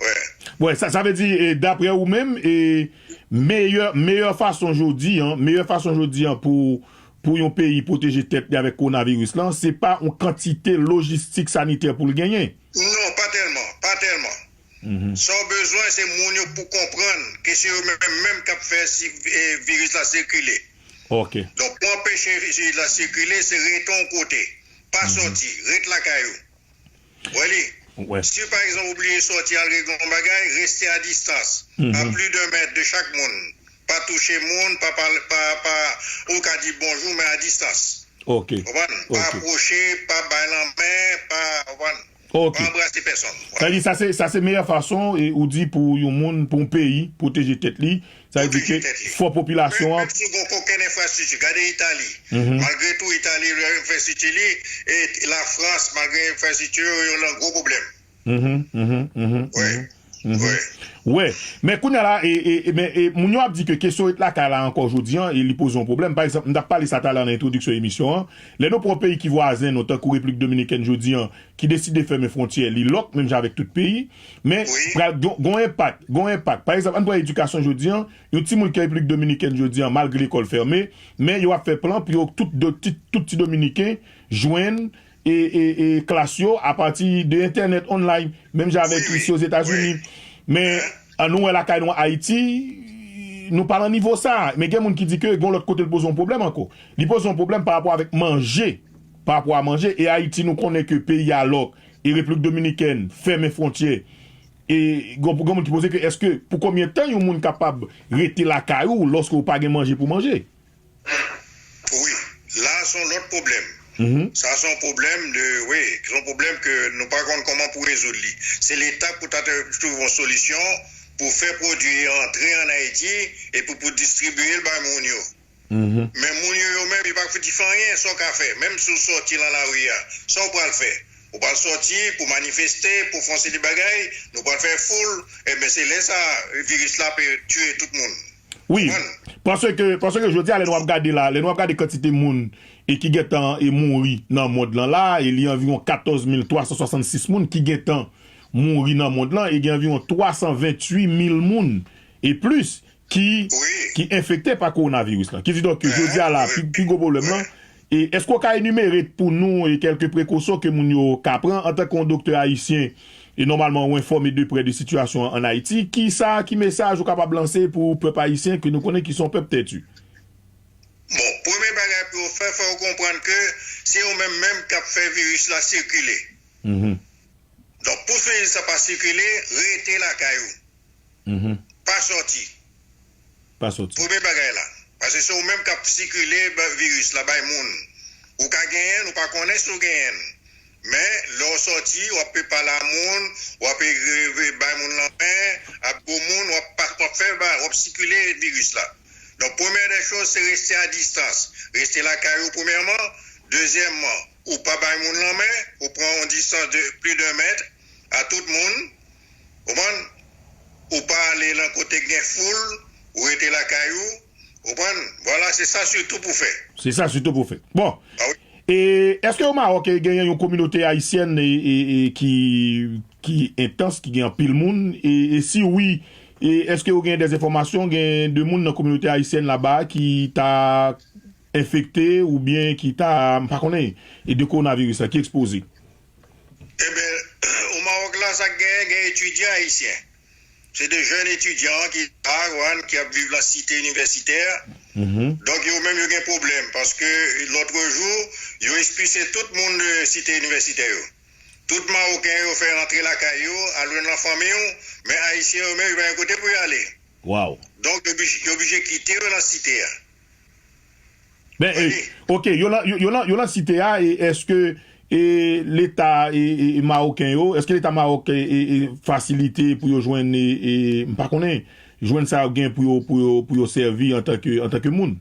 wè. Wè, sa, sa vle di, e, daprè ou menm, e, meyè, meyè fason jodi an, meyè fason jodi an pou, pou yon peyi pwoteje tèt li avèk kowonaviris lan, se pa yon kantite lojistik sanitè pou l genyen. Non, pa tèlman, pa tèlman. Sa w bezwen, se moun yo pou konprann ke se yo menm, menm k ap fè si, e, viris la sikile. Ok. Donk, pou anpeche viris la sikile, se rete yon kote. Pa sòti, ret lakay ou. Wè li? Wè. Si, pa egzanp, ou bliye sòti al regle yon bagay, reste a distans. A plis de mèt de chak moun. Pa touche moun, pa pale, pa, pa, ou ka di bonjou, men a distans. Ok. Konprann? Pa Ok. apwoche, pa bay lanmen, pa, konprann? Ok. Pa anbrase pèsonn. Sa di, sa se, sa se meyè fason, e, ou di pou yon moun, pou yon peyi, pwoteje tèt li. Sa vle di ke Pwoteje tèt li. Fò popilasyon Menm, an. Menm si w gen kokenn enfrastrikti, gade Itali. Mhm. Malgre tou, Itali, enfrastrikti li, e Lafrans, malgre enfrastrikti yo, yo nan gwo pwoblèm. Mhm, mhm, mhm, Wè. mhm, mhm. Wè. Men kounye a la, e, e, e, men, e, moun yo ap di ke kesyon ret lakay la ankò jodi an, e li poze yon pwoblèm. Pa egzanp, m t ap pale sa talè nan entwodiksyon emisyon an. Lè nou pran yon peyi ki vwazen nou, tankou Repiblik Dominikèn jodi an, ki deside fèmen fwontyè li lòk, menm jan avèk tout peyi, men Wi. Pral gon, gon enpak, gon enpak. Pa egzanp, ann pran edikasyon jodi an, yon timoun ki an Repiblik Dominikèn jodi an, malgre lekòl fèmen, men yo ap fè plan pou yo tout, do- ti- tout ti Dominiken jwenn e, e, e klas yo apati de entènèt online, menm jan avèk Wi, wi. isi Ozetazini. Wi. Men an nou wè lakay nou Ayiti, nou pa nan nivo sa. Men gen moun ki di ke gon lòt kote l poze yon pwoblèm ankò. Li poze yon pwoblèm pa rapò avèk manje. Pa rapò a manje. E Ayiti, nou konnen ke peyi a lòk. E Repiblik Dominikèn fèmen fwontyè. E gon, gon moun ki poze ke èske pou konbyen tan yon moun kapab rete lakay ou lòske ou pa gen manje pou manje? Wi, la se yon lòt pwoblèm. Mhm. Sa se yon pwoblèm de, wi, se yon pwoblèm ke nou pa konn kòman pou rezoud li. Se Leta pou ta te twouve yon solisyon pou fè pwodui yo antre ann Ayiti epi pou distribiye l bay moun yo. Mhm. Men moun yo, yo menm, yo pa fouti fè anyen, sa w ka fè. Menm si w sòti nan lari a, sa w pral fè? Ou pral sòti pou manifeste, pou fè yon seri de bagay, nou pral fè foul, enben se lè sa a, viris la pe tiye tout moun. Wi, paske, paske jodi a, lè nou ap gade la, lè nou ap gade kantite moun e ki gentan e mouri nan mond lan la, e li anviwon katòz mil twa san swasannsis moun ki gentan mouri nan mond lan, e gen anviwon twa san venntuit mil moun e plis ki, Wi. Ki enfekte pa kowonaviris lan. Ki di donk ke jodi a la, pi, pi gwo pwoblèm lan, e èske w ka enimere pou nou e kèlke prekosyon ke moun yo ka pran antanke yon doktè ayisyen e nòmalman ou enfòme de prè de sitiyasyon an ann Ayiti, ki sa, ki mesaj ou kapab lanse pou pèp ayisyen ke nou konnen ki se yon pèp tèti? Bon, premye bagay pou yo fè, fò yo konprann ke se yo menm menm k ap fè viris la sikile. Mhm. Donk, pou viris la pa sikile, rete lakay ou. Mhm. Pa sòti. Pa sòti. Premye bagay la. Paske se ou menm k ap sikile ba- viris la bay moun. Ou ka genyen l, ou pa konnen si w genyen l. Men, lè w sòti, w ap pe pale a moun, w ap e- e- bay moun lanmen, ap gwo moun, w ap pa- w ap fè ba- w ap sikile viris la. Donk, premyè dè choz, se reste a distans. Reste lakay ou, premyèman. Dezyèmman, ou pa bay moun lanmen, ou pran yon distans de plis de mèt a tout moun. Konprann? Ou pa ale nan kote k gen foul, ou rete lakay ou. Ou konprann? Vwala, se sa sitou pou fè. Se sa sitou pou fè. Bon. Ah wi. E èske o Mawòk, e, genyen yon kominote ayisyèn, e, e, e, ki, ki entans, ki gen anpil moun? E, e si wi, e èske ou gen de enfòmasyon, gen de moun nan kominote ayisyèn laba ki ta enfekte oubyen ki ta, m pa konnen, e de kowonaviris la, ki ekspoze? Ebyen, o Mawòk la, sa k genyen, gen etidyan ayisyen. Se de jèn etidyan ki la, ki ap viv la site inivèsitè. Donk, yo menm, yo gen pwoblèm, paske lòt jou, yo ekspilse tout moun de site inivèsitè yo. Tout Mawoken yo fè rantre lakay yo, al jwenn nan fanmi yo, men Ayisyen yo menm, yo pa gen kote pou yo ale. Donk, yo oblije, yo oblije kite yo nan site a. Ben, e, ok, yo lan, yo, yo lan, yo lan site a, e èske, e, Leta, e, e, e, mawoken yo, èske Leta Mawòk, e, e, e, fasilite pou yo jwenn, e, e, m pa konnen, jwenn sa yo gen pou yo, pou yo, pou yo sèvi antanke, antanke moun?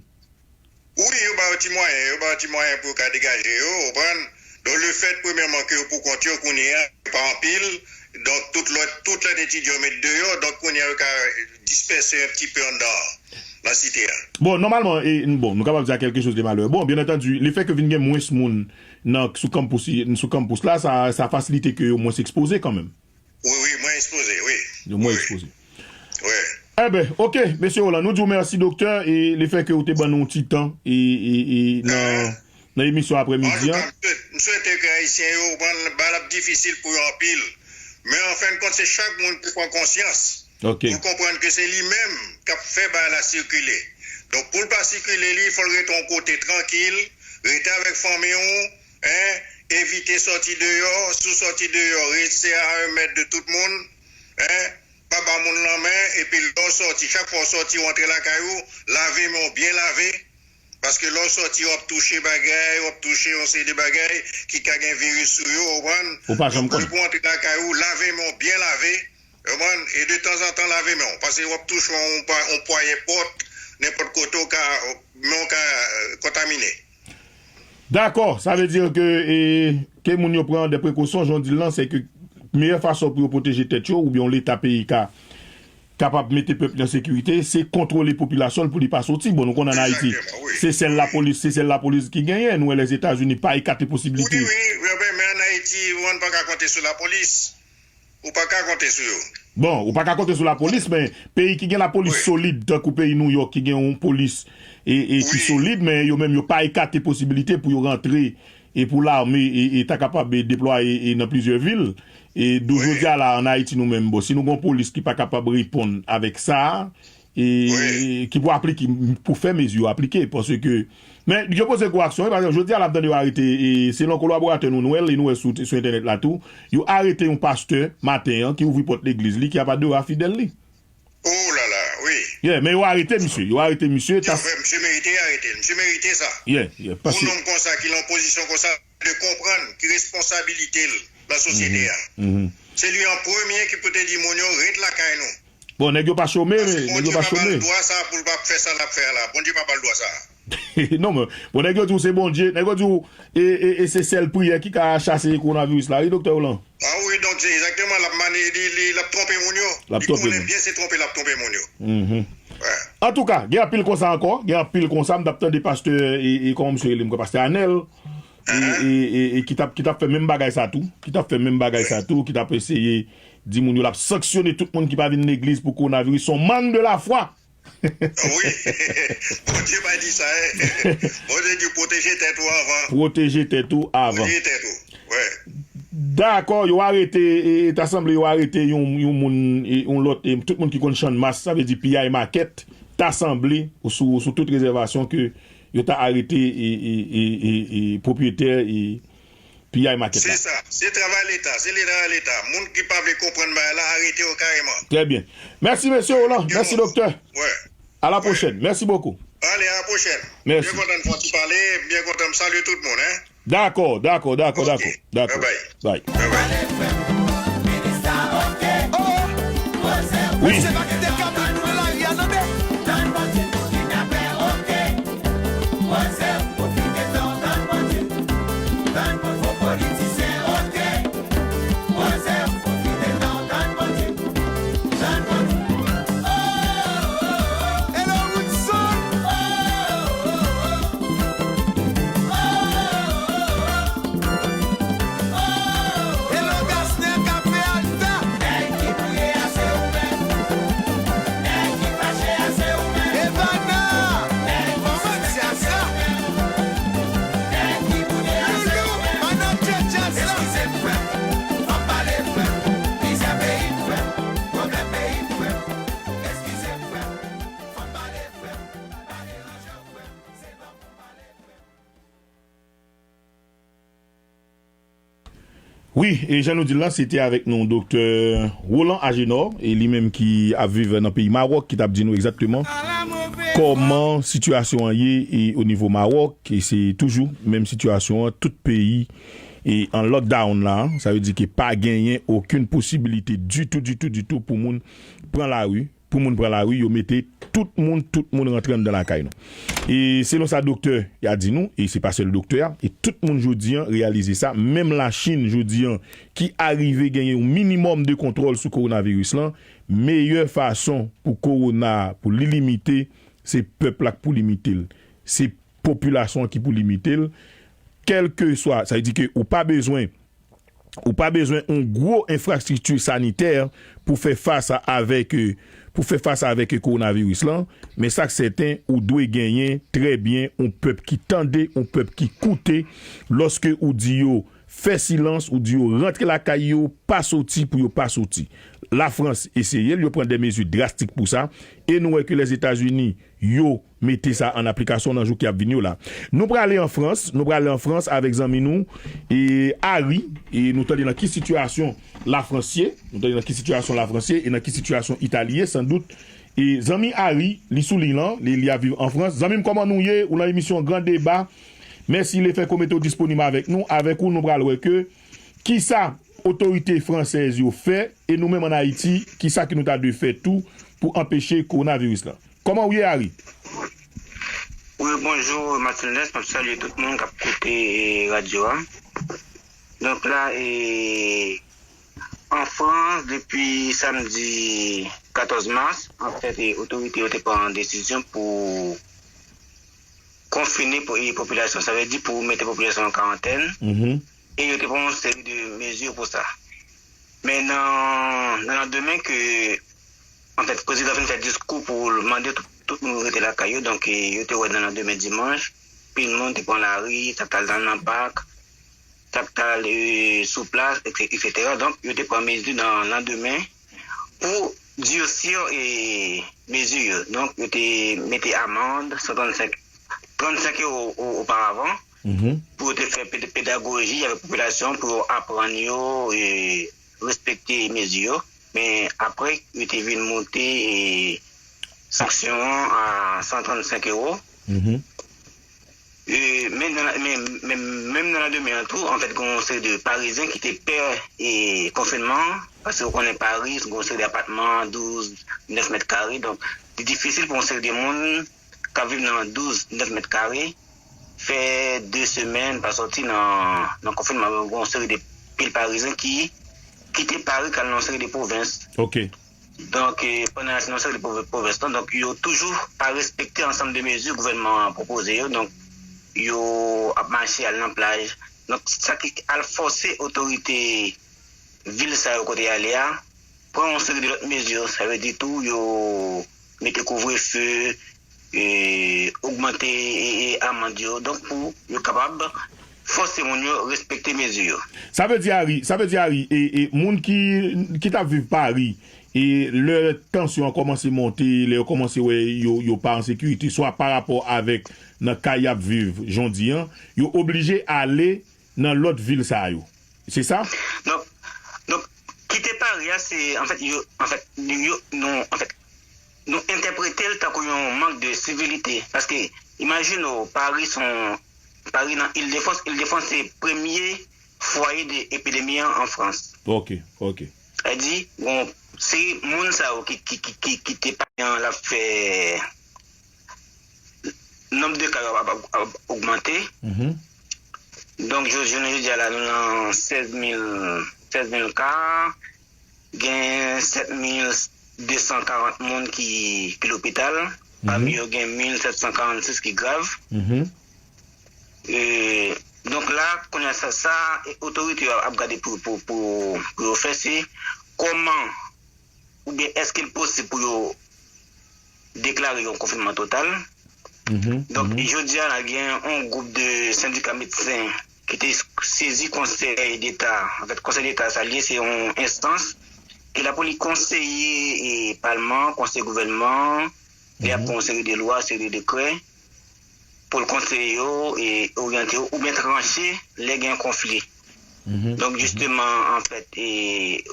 Wi, yo ba yo ti mwayen, yo ba yo ti mwayen pou yo ka degaje yo, ou konprann? Donk, lefèt, premyèman, ke yo pou kont yo kounye a, yo pa anpil, donk, tout lòt, tout lòt etidyan yo met deyò, donk, kounye a, yo ka dispèse yon ti pe anndan an. Nan site a. Bon, nòmalman, e, bon, nou kapab di a quelque chose de malheur. Bon, byen antandi, lefèt ke vin gen mwens moun nan, sou kanpous, sou kanpous la, sa, sa fasilite ke yo mwens ekspoze kanmenm. Wi, wi, mwens ekspoze, wi. Yo mwens ekspoze. Wi. Eben, ok, mesye Roland, nou di w mèsi, doktè, e lefèt ke w te ban nou yon ti tan, e, e, e nan, nan emisyon aprèmidi an. Antouka, m swete, m swete ke Ayisyen yo, bon, bagay la ap difisil pou yo anpil. Men, an fen de kont, se chak moun pou pran konsyans. Ok. Pou l konprann ke se li menm k ap fè bagay la sikile. Donk, pou l pa sikile, li, fò l rete yon kote trankil, rete avèk fanmi w, en, evite sòti deyò, si w sòti deyò, rete a yon mèt de tout moun, en, pa ba moun lanmen, epi lè w sòti, chak fwa w sòti, w antre lakay ou, lave men w byen lave, paske lè w sòti, w ap touche bagay, w ap touche yon seri de bagay ki ka gen viris sou yo, ou konprann? Ou pa janm konnen. Donk, depi w antre lakay ou, lave men w byen lave, ou konprann? E de tanzantan, lave men w, paske w ap touche yon pwa-, yon pwaye pòt, nenpòt kote w ka, men w ka, euh, kontamine. Dakò, sa vle di ke, e, ke moun yo pran de prekosyon, jan w di l lan, se ke meyè fason pou yo pwoteje tèt yo, oubyen yon Leta peyi ka kapab mete pèp li an sekirite, se kontwole popilasyon l pou li pa soti. Bon, nou konnen ann Ayiti, se sèl lapolis, se sèl lapolis ki genyen. Nou wè Lèzetazini pa ekate posiblite. Wi, wi, wi, men ann Ayiti, ou pa ka konte sou lapolis. Ou pa ka konte sou yo. Bon, ou pa ka konte sou lapolis, men peyi ki gen lapolis solid, tankou peyi Nouyòk, ki gen yon polis e, e ki solid, men yo menm yo pa ekate posibilite pou yo rantre e pou lame e, e ta kapab e deplwaye e nan plizyè vil. E dou jodi a la, ann Ayiti, nou menm, bon, si nou gen yon polis ki pa kapab reponn avèk sa, e ki pou aplike, pou fè mezi yo aplike, paske, men, yo poze gwo aksyon, wi, pa egzanp, jodi a, n ap tande yo arete, e, selon kolaboratè nou, nou wè l, nou wè sou, sou entènèt la tou, yo arete yon pastè maten an ki ouvri pòt legliz li, ki ap adore a fidèl li. Oh la la, wi. Yeah, men yo arete misye, yo arete misye. Yo fè misye merite arete, misye merite sa. Yeah, yeah, paske yon nonm konsa ki lan pozisyon konsa, de konprann ki responsabilite l nan sosyete a. Se li an premye ki pou te di moun yo, ret lakay nou. Bon, nèg yo pa chome, nèg yo pa chome. Paske Bondye pa ba l dwa sa pou l pa fè sa l ap fè a la. Bondye pa ba l dwa sa. Non, men, bon, nèg yo di w se Bondye, nèg yo di w, e, e, e se sèl priyè ki ka chase kowonaviris la, wi, doktè Roland. Ah wi, donk se egzakteman, l ap mani-, li, li, l ap twonpe moun yo. L ap twonpe moun. Li konnen byen se twonpe l ap twonpe moun yo. Antouka, gen anpil konsa ankò, gen anpil konsa, m t ap tande pastè, e, e, kòman misye rele, m kwè pastè Anèl, e, e, e, e ki t ap, ki t ap fè menm bagay sa tou, ki t ap fè menm bagay sa tou, ki t ap eseye di moun yo l ap sanksyone tout moun ki pa vin legliz pou kowonaviris, se yon mank de lafwa. Wi. Bondye pa di sa, en. Bondye di pwoteje tèt ou anvan. Pwoteje tèt ou avan. Pwoteje tèt ou. Wi. Dakò, yo arete, e, e, ta sanble yo arete yon, yon moun, e, yon lòt, e, tout moun ki konn Channmas, sa vle di P I Market, ta sanble, ou sou, sou tout rezèvasyon ke yo ta arete, e, e, e, e, e, pwopriyetè, e, P I Market la. Se sa, se travay Leta, se travay Leta. Moun ki pa vle konprann bagay la, arete yo kareman. Trè byen. Mèsi, mesye Roland. Mèsi, doktè. Wi. À la prochaine. Merci beaucoup. Ale, à la prochaine. Mèsi. Byen kontan n fè yon ti pale, byen kontan m salye tout moun, en. Dakò, dakò, dakò, dakò, dakò. Bye bye. Bye. Bye bye. Wi. Hello, Woodson! Wi, e jan nou di l lan, se te avèk nou Doktè Roland Agénor, e li menm ki ap viv nan peyi Mawòk, ki t ap di nou egzakteman kòman sitiyasyon an ye e o nivo Mawòk, e se toujou menm sitiyasyon an, tout peyi e an lockdown la, sa vle di ke pa genyen okenn posibilite ditou, ditou, ditou pou moun pran lari, pou moun pran lari, yo mete tout moun, tout moun rantre anndan lakay nou. E selon sa doktè a di nou, e se pa sèl doktè a, e tout moun jodi an reyalize sa, menm Lachin jodi an ki arive genyen yon minimòm de kontwòl sou kowonaviris lan, meyè fason pou kowona, pou li limite, se pèp la k pou limite l. Se popilasyon an ki pou limite l. Kèlkeswa, sa vle di ke ou pa bezwen ou pa bezwen yon gwo enfrastrikti sanitè pou fè fas a, avèk, euh, pou fè fas avèk kowonaviris lan, men sa k sèten, ou dwe genyen trè byen yon pèp ki tande, yon pèp ki koute, lòske ou di yo fè silans, ou di yo rantre lakay yo, pa soti pou yo pa soti. Lafrans eseye l, yo pran de mezi drastik pou sa, e nou wè ke Lèzetazini, yo mete sa an aplikasyon nan jou ki ap vini yo la. Nou prale an Frans, nou prale an Frans avèk zanmi nou, e, Harry, e nou tande nan ki sitiyasyon Lafrans ye, nou tande nan ki sitiyasyon Lafrans ye, e nan ki sitiyasyon Itali ye, sandout. E zanmi Harry, li sou liy lan, li, li ap viv an Frans. Zanmi m, kòman nou ye? Ou nan emisyon Gran Deba. Mèsi lefètke w mete w disponib avèk nou. Avèk ou, nou pral wè ke kisa otorite fransèz yo fè, e nou menm ann Ayiti, kisa ke nou ta dwe fè tou pou anpeche kowonaviris lan. Kòman w ye, Harry? Wi, bonjou, Martinez, m ap salye tout moun k ap koute, e, radyo a. Donk la, e, an Frans, depi samdi katòz mas, anfèt, e, otorite yo te pran desizyon pou konfine po-, e, popilasyon. Sa vle di pou mete popilasyon an karantèn. E yo te pran yon seri de mezi pou sa. Men nan, nan landemen ke, anfèt, prezidan fin fè diskou pou l mande tout, tout moun rete lakay yo, donk, e, yo te wè nan landemen dimanch, pil moun te pran lari, t ap t al nan, nan pak, t ap t al, e, sou plas, et cetera. Donk, yo te pran mezi nan landemen pou durcir, e, mezi yo. Donk, yo te mete amann san trannsenk, trannsenk ewo o-, oparavan pou yo te fè ped-, pedagoji avèk popilasyon pou yo aprann yo, e, respekte mezi yo. Men apre, yo te vin moute, e, sanksyon an a san trannsenk ewo. E, men nan, men, men, menm nan landemen an tou, anfèt, gen yon seri de Parizyen ki te pè, e, konfinman an, paske ou konnen Pari, gen yon seri de apatman, douz, nèf mèt kare, donk, li difisil pou yon seri de moun k ap viv nan douz, nèf mèt kare, fè de semèn pa sòti nan, nan konfinman. Gen yon seri de pil Parizyen ki kite Pari k al nan yon seri de pwovens. Ok. Donk, e, pandan y al nan yon seri de pwovens lan, donk, yo toujou pa respekte ansanm de mezi gouvènman an pwopoze yo. Donk, yo ap mache al nan plaj. Donk, sa ki al fòse otorite vil sa yo kote y ale a pran yon seri de lòt mezi. Sa vle di tou, yo mete kouvrefe, e, ogmante, e, e, amann yo. Donk, pou yo kapab fòse moun yo respekte mezi yo. Sa vle di, Harry, sa vle di, Harry, e, e, moun ki, ki t ap viv Pari, e lè tansyon an kòmanse monte, lè yo kòmanse wè yo, yo pa an sekirite, swa pa rapò avèk nan kay y ap viv jodi an, yo oblije ale nan lòt vil sa yo. Se sa? Donk, donk, kite Pari a, se, anfèt, yo, anfèt, yo, nou, anfèt, nou entèprete l tankou yon mank de sivilite. Paske, imajine w, Pari se yon, Pari nan Île-de-France, Île-de-France se premye fwaye de epidemi an an Frans. Ok, ok. Sa vle di, bon, se moun sa yo ki, ki, ki, ki, ki te pa l ap fè nonb de ka yo ap, ap, ap ogmante. Donk, jodi, jounen jodi a la, nou nan sèz mil, sèz mil ka, gen sèt mil de san karant moun ki, ki lopital, pami yo gen mil sèt san karannsis ki grav. E, donk la, kounye a sa, sa, e, otorite yo ap gade pou, pou, pou, pou yo fè, se kòman oubyen èske l posib pou yo deklare yon konfinman total. Donk, jodi a la, gen yon gwoup de sendika medsen ki te sezi Konsèy Deta. Anfèt, Konsèy Deta, sa l ye, se yon enstans ki la pou li konseye, e, Palman, konseye gouvènman, li ap pran yon seri de lwa, seri de dekrè, pou l konseye yo, e, oryante yo, oubyen tranche lè gen konfli. Donk, jisteman, anfèt, e,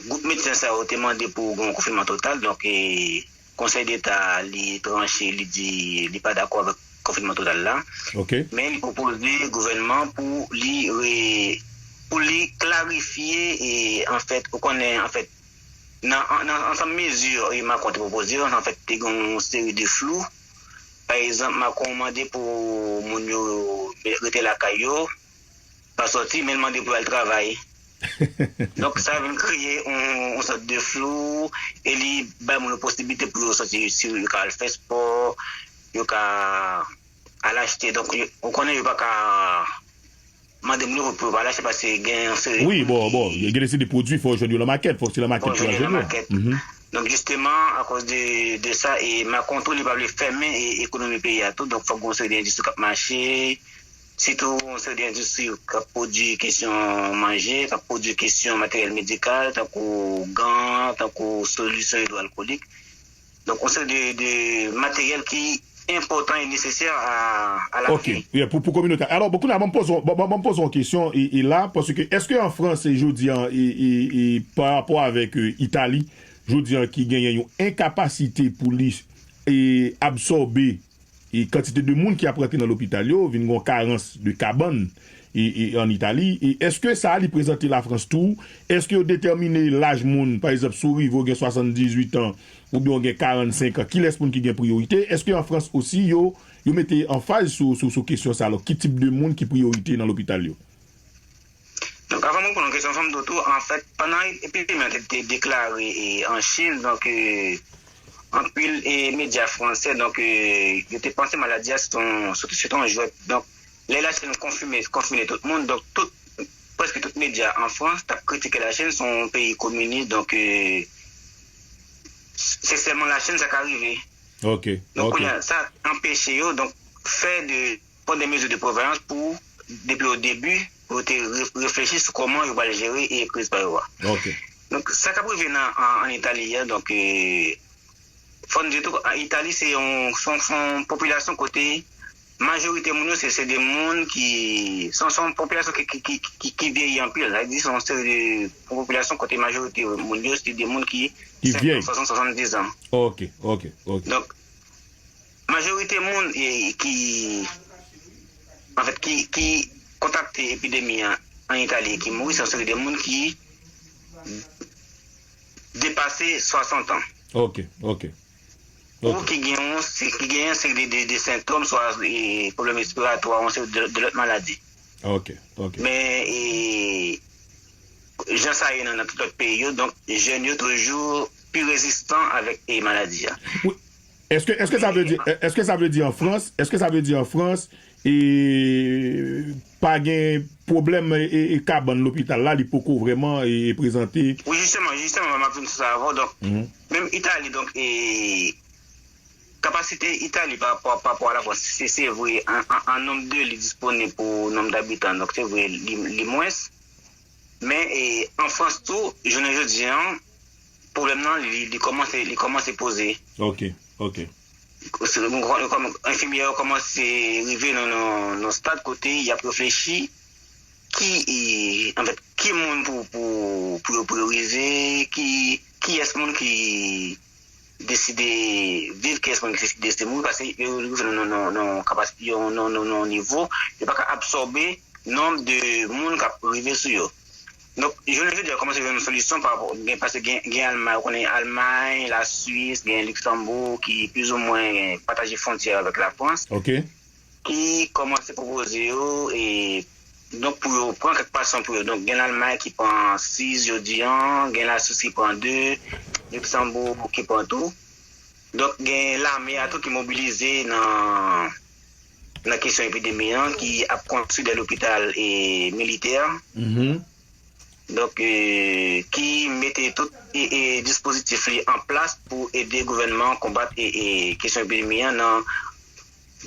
gwoup medsen sa yo te mande pou gen yon konfinman total. Donk, e, Konsèy Deta, li tranche, li di li pa dakò avèk konfinman total la. Men li pwopoze gouvènman pou li re, pou li klarifye, e, anfèt, ou konnen, anfèt, nan, nan ansanm mezi, e, Macron te pwopoze yo, anfèt, te gen yon seri de flou. Pa egzanp, Macron mande pou moun yo rete lakay yo, pa sòti, men l mande pou yo al travay. Donk, sa vin kreye yon, yon sòt de flou, e li bay moun yo posiblite pou yo sòti, si yo ka al fè spò, yo ka al achte. Donk, yo, ou konnen yo pa ka mande moun yo pou, pou yo pa al achte paske gen yon seri de Wi, moun bon, bon, ki gen de seri de pwodui, fò w jwenn yo nan makèt, fò w se nan makèt pou w al jwenn yo. Donk, jisteman, akoz de, de sa, e Macron tou, li pa vle fèmen e, ekonomi peyi a tou. Donk, fòk gen yon seri de endistri k ap mache, sitou yon seri de endistri k ap pwodui kesyon manje, k ap pwodui kesyon materyèl medikal, tankou gan, tankou solisyon idwoalkolik. Donk, yon seri de, de materyèl ki enpòtan e nesesè a, a lavi. Ok, yeah, pou, pou kominote. Alò, bon, kounye a, ban m poze, ban, ban, ban m poze yon kesyon, e, e la, paske èske an Frans, e, jodi an, e, e, e, pa rapò avèk, e, Itali, jodi an ki genyen yon enkapasite pou li, e, absòbe e kantite de moun ki ap rantre nan lopital yo, vin gen yon karans de kabann e, e, an Itali. E èske sa a li prezante Lafrans tou? Èske yo detèmine laj moun, pa egzanp, si w rive w gen swasanndizuit an, oubyen w gen karannsenk an, kilès moun ki gen priyorite? Èske an Frans osi, yo, yo mete anfaz sou, sou, sou kesyon sa a? Alò, ki tip de moun ki priyorite nan lopital yo? Donk, avan mwen reponn yon kesyon, fò m di w tou, anfèt, pandan epidemi an te, te deklare, e, an Chin, donk, e, anpil, e, medya fransè, donk, e, yo te panse maladi a se t on, se t, se t on jwèt. Donk, lè Lachin konfime, konfine tout moun, donk, tout, prèske tout medya an Frans t ap kritike Lachin, se yon peyi kominis, donk, e, se sèlman Lachin sa ka rive. Ok, Donk, ok. kounye a, sa anpeche yo, donk, fè de, pran de mezi de preveyans pou, depi o debi, pou yo te re-, reflechi sou kòman yo pral jere e kriz pa yo a. Ok. Donk, sa k ap rive nan, an, an Itali a, donk, e, fò n di tou, an Itali, se yon, se yon, se yon popilasyon kote majorite moun yo, se, se de moun ki, se yon, se yon popilasyon ki, ki, ki, ki, ki vyeyi anpil. Sa vle di, se yon seri de popilasyon kote majorite moun yo, se de moun ki Ki senk vyèy. an, swasant, swasanndizan. Ok, ok, ok. Donk, majorite moun, e, ki, anfèt, ki, ki kontakte epidemi an, an Itali, ki mouri, se yon seri de moun ki depase swasant an. Ok, ok. Ou Ok. ki gen yon, se, ki gen yon seri de, de, de sentòm, swa, e, pwoblèm respiratwa, yon seri de, de lòt maladi. Ok, ok. Men, e, jan sa ye nan, nan tout lòt peyi yo, donk, jèn yo toujou pi rezistan avèk, e, maladi a. Wi. Èske, èske sa vle di, èske sa vle di an Frans, èske sa vle di an Frans, e, pa gen pwoblèm, e, e, kabann lopital la, li poko vrèman, e, e, prezante? Wi, jisteman, jisteman, m ap vin sou sa avè w. Donk, menm Itali, donk, e, kapasite Itali pa rapò, pa rapò a Lafrans, se, se vre, an, an, an nonb de lit disponib pou nonb dabitan, donk, se vre, li, li mwens. Men, e, an Frans tou, jounen jodi an, pwoblèm nan, li, li kòmanse, li kòmanse poze. Ok, ok. Se, nou, nou, kòm enfimyè yo kòmanse rive nan, nan, nan stad kote y ap reflechi ki, e, anfèt, ki moun pou, pou, pou yo priyorize, ki, kiyès moun ki deside viv, kiyès moun ki deside mouri, paske yo rive nan, nan, nan, nan kapasite, yo, nan, nan, nan nivo, yo pa ka absòbe nonb de moun k ap rive sou yo. Donk, jounen jodi a, kòmanse jwenn yon solisyon pa rapò, gen, paske gen, gen Almay, ou konnen Almay, Laswis, gen Liksanbouk, ki plizoumwen pataje fwontyè avèk Lafrans, Ok. ki kòmanse pwopoze yo, e, donk, pou yo pran kèk pasyan pou yo. Donk, gen Lalmay ki pran sis jodi an, gen Laswis ki pran de, Liksanbouk ki pran tou. Donk, gen lame a tou ki mobilize nan, nan kesyon epidemi an, ki ap konstwi de lopital e militè. Donk, e, ki mete tout, e, e, dispozitif li an plas pou ede gouvènman an konbat, e, e, kesyon epidemi an nan,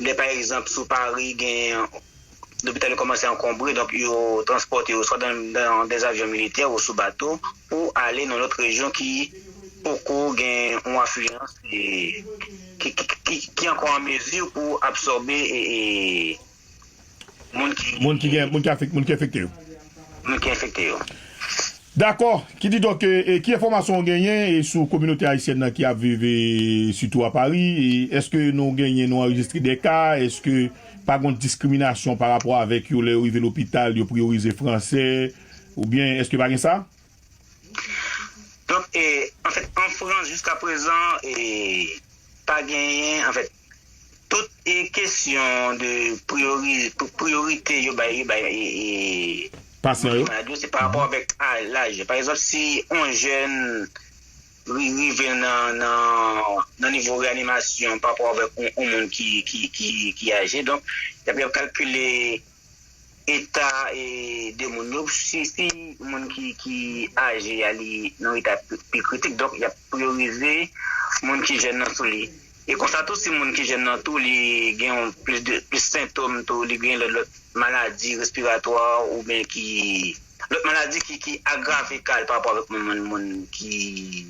lè, pa egzanp, sou Pari, gen lopital yo kòmanse ankonbre, donk yo transpòte yo swa dan, dan de avyon militè ou sou bato pou ale nan lòt rejyon ki poko gen yon afliyans, e, ki, ki, ki, ki ankò an mezi pou absòbe, e, e, moun ki Moun ki gen, moun ki afek-, moun ki enfekte yo. Moun ki enfekte yo. Dakò. Kididonk, e, e, ki enfòmasyon w genyen e sou kominote ayisyèn nan ki ap viv e, sitou a Pari? E, èske nou genyen, nou anrejistre de ka? Èske pa gen diskriminasyon pa rapò avèk yo lè yo rive lopital, yo priyorize fransè? Oubyen èske pa gen sa? Donk, e, anfèt, an Frans, jiska prezan, e, pa genyen, anfèt, tout e kesyon de priyori, priyorite yo bay, yo bay e, e, Pasyan yo? Malad yo, se pa rapò avèk a, laj. Pa egzanp, si yon jèn ri- rive nan, nan, nan nivo reyanimasyon pa rapò avèk yon, yon moun ki, ki, ki, ki aje, donk, y ap, y ap kalkile eta e, de moun yo. Si, si moun ki, ki aje a li nan eta pi, pi kritik, donk, y ap priyorize moun ki jèn nan sou li. E konsa tou, si moun ki jèn nan tou, li gen yon plis de plis sentòm tou, li gen lòt, lòt maladi respiratwa oubyen ki lòt maladi ki, ki agrave ka l pa rapò avèk moun, moun, moun ki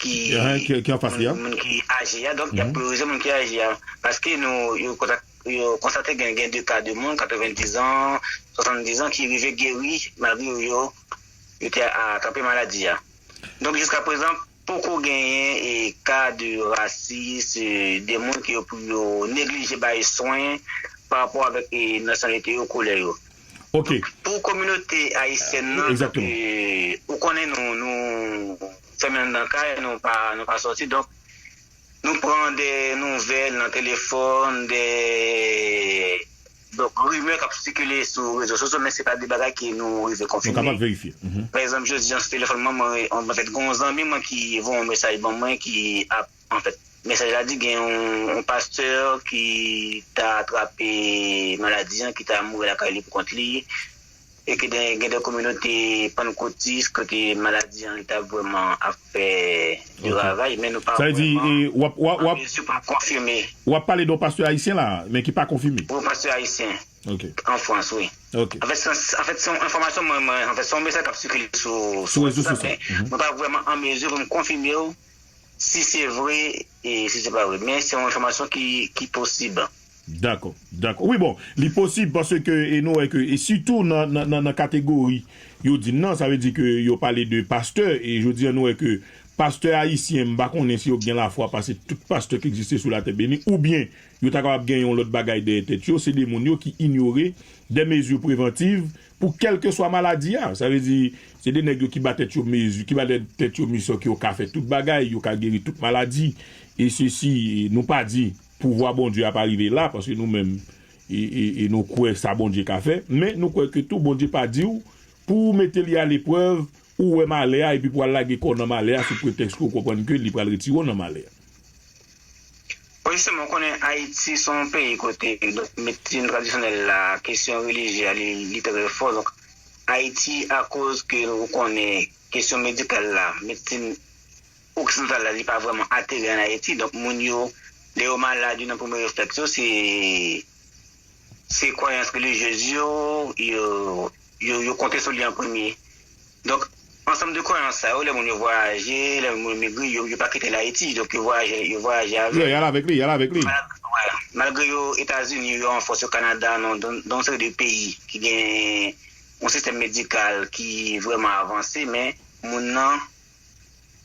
ki Ahan, ki, ki anfas li a? Moun ki aje a, donk y ap priyorize moun ki aje a. Paske nou yo kontak- yo konstate gen, gen de ka de moun, katrevendiz an, swasanndizan, ki rive geri malgre yo, yo, yo te atrape maladi a. Donk jiska prezan, poko genyen e ka de rasis, e, de moun ki yo pou yo neglije bay swen pa rapò avèk e, nasyonalite yo, koulè yo. Ok. Pou kominote ayisyèn nan, Exactement. E, ou konnen nou, nou fèmen anndan kay, nou pa, nou pa sòti, donk nou pran de nouvèl nan telefòn, de donk rimè k ap sikile sou rezo sosyo, men se pa de bagay ke nou rive Nou kapab konfime. Verifye. Mhm. Pa egzanp, jodi an sou telefòn mwen, mwen, anfèt, gen yon zanmi mwen ki voye yon mesaj ban mwen ki ap, anfèt, mesaj la di gen yon, yon pastè ki ta atrape maladi an, ki ta mouri lakay li pou kont li, e ke gen, gen de kominote pannkotis kote maladi an li ta vrèman ap fè de ravaj, men nou pa Sa vle di, vrèman e, w ap, w ap, w an ap, mezi pou n konfime. W ap pale de yon pastè ayisyen la, men ki pa konfime. Pou pastè ayisyen Ok. An Frans, wi. Ok. Anfèt, se, anfèt, se yon enfòmasyon mwen, mwen, anfèt, se yon mesaj k ap sikile sou, Sou rezo WhatsApp, sosyo. Men mwen pa vrèman an mezi pou m konfime w si se vre e si se pa vre. Men se yon enfòmasyon ki, ki posib. Dakò, dakò. Wi, bon, li posib paske e nou wè ke, e sitou nan, nan, nan, nan kategori yo di n nan, sa vle di ke yo pale de pastè, e jodi an nou wè ke pastè ayisyen, m pa konnen si yo gen lafwa pase tout pastè ki egziste sou latè beni, oubyen yo ta kapab gen yon lòt bagay dèyè tèt yo, se de moun yo ki inyore de mezi prevantiv pou kèlkeswa maladi a. Sa vle di, se de nèg yo ki ba tèt yo mezi, ki ba tèt yo misyon ke yo ka fè tout bagay, yo ka geri tout maladi. E sesi, nou pa di pouvwa Bondye a pa rive la, paske nou menm, e, e, e nou kwè sa Bondye ka fè, men nou kwè ke tou Bondye pa di w pou w mete li a leprèv, ou wè malè a, epi pou w al lage kò w nan malè a sou pretèks ke w konprann ke li pral retire w nan malè a. Bon, jisteman, ou konnen Ayiti se yon peyi kote, donk, medsin tradisyonèl la, kesyon relijye a, li, li trè fò. Donk, Ayiti, akoz ke ou konnen kesyon medikal la, medsin oksidantal la, li pa vrèman ateri ann Ayiti. Donk, moun yo, lè yo malad, youn nan premye reflèks yo, se, se kwayans relijyez yo, yo, yo, yo konte sou li an premye. Donk, ansanm de kwayans sa yo, lè moun yo vwayaje, lè moun yo migre, yo, yo pa kite l Ayiti, donk yo vwayaje, yo vwayaje avè l. Y al avèk li, y al avèk li. Malgre, wè, malgre yo Etazini, yo an fòs, yo Kanada, nan, nan, nan yon seri de peyi ki gen yon sistèm medikal ki vrèman avanse, men moun nan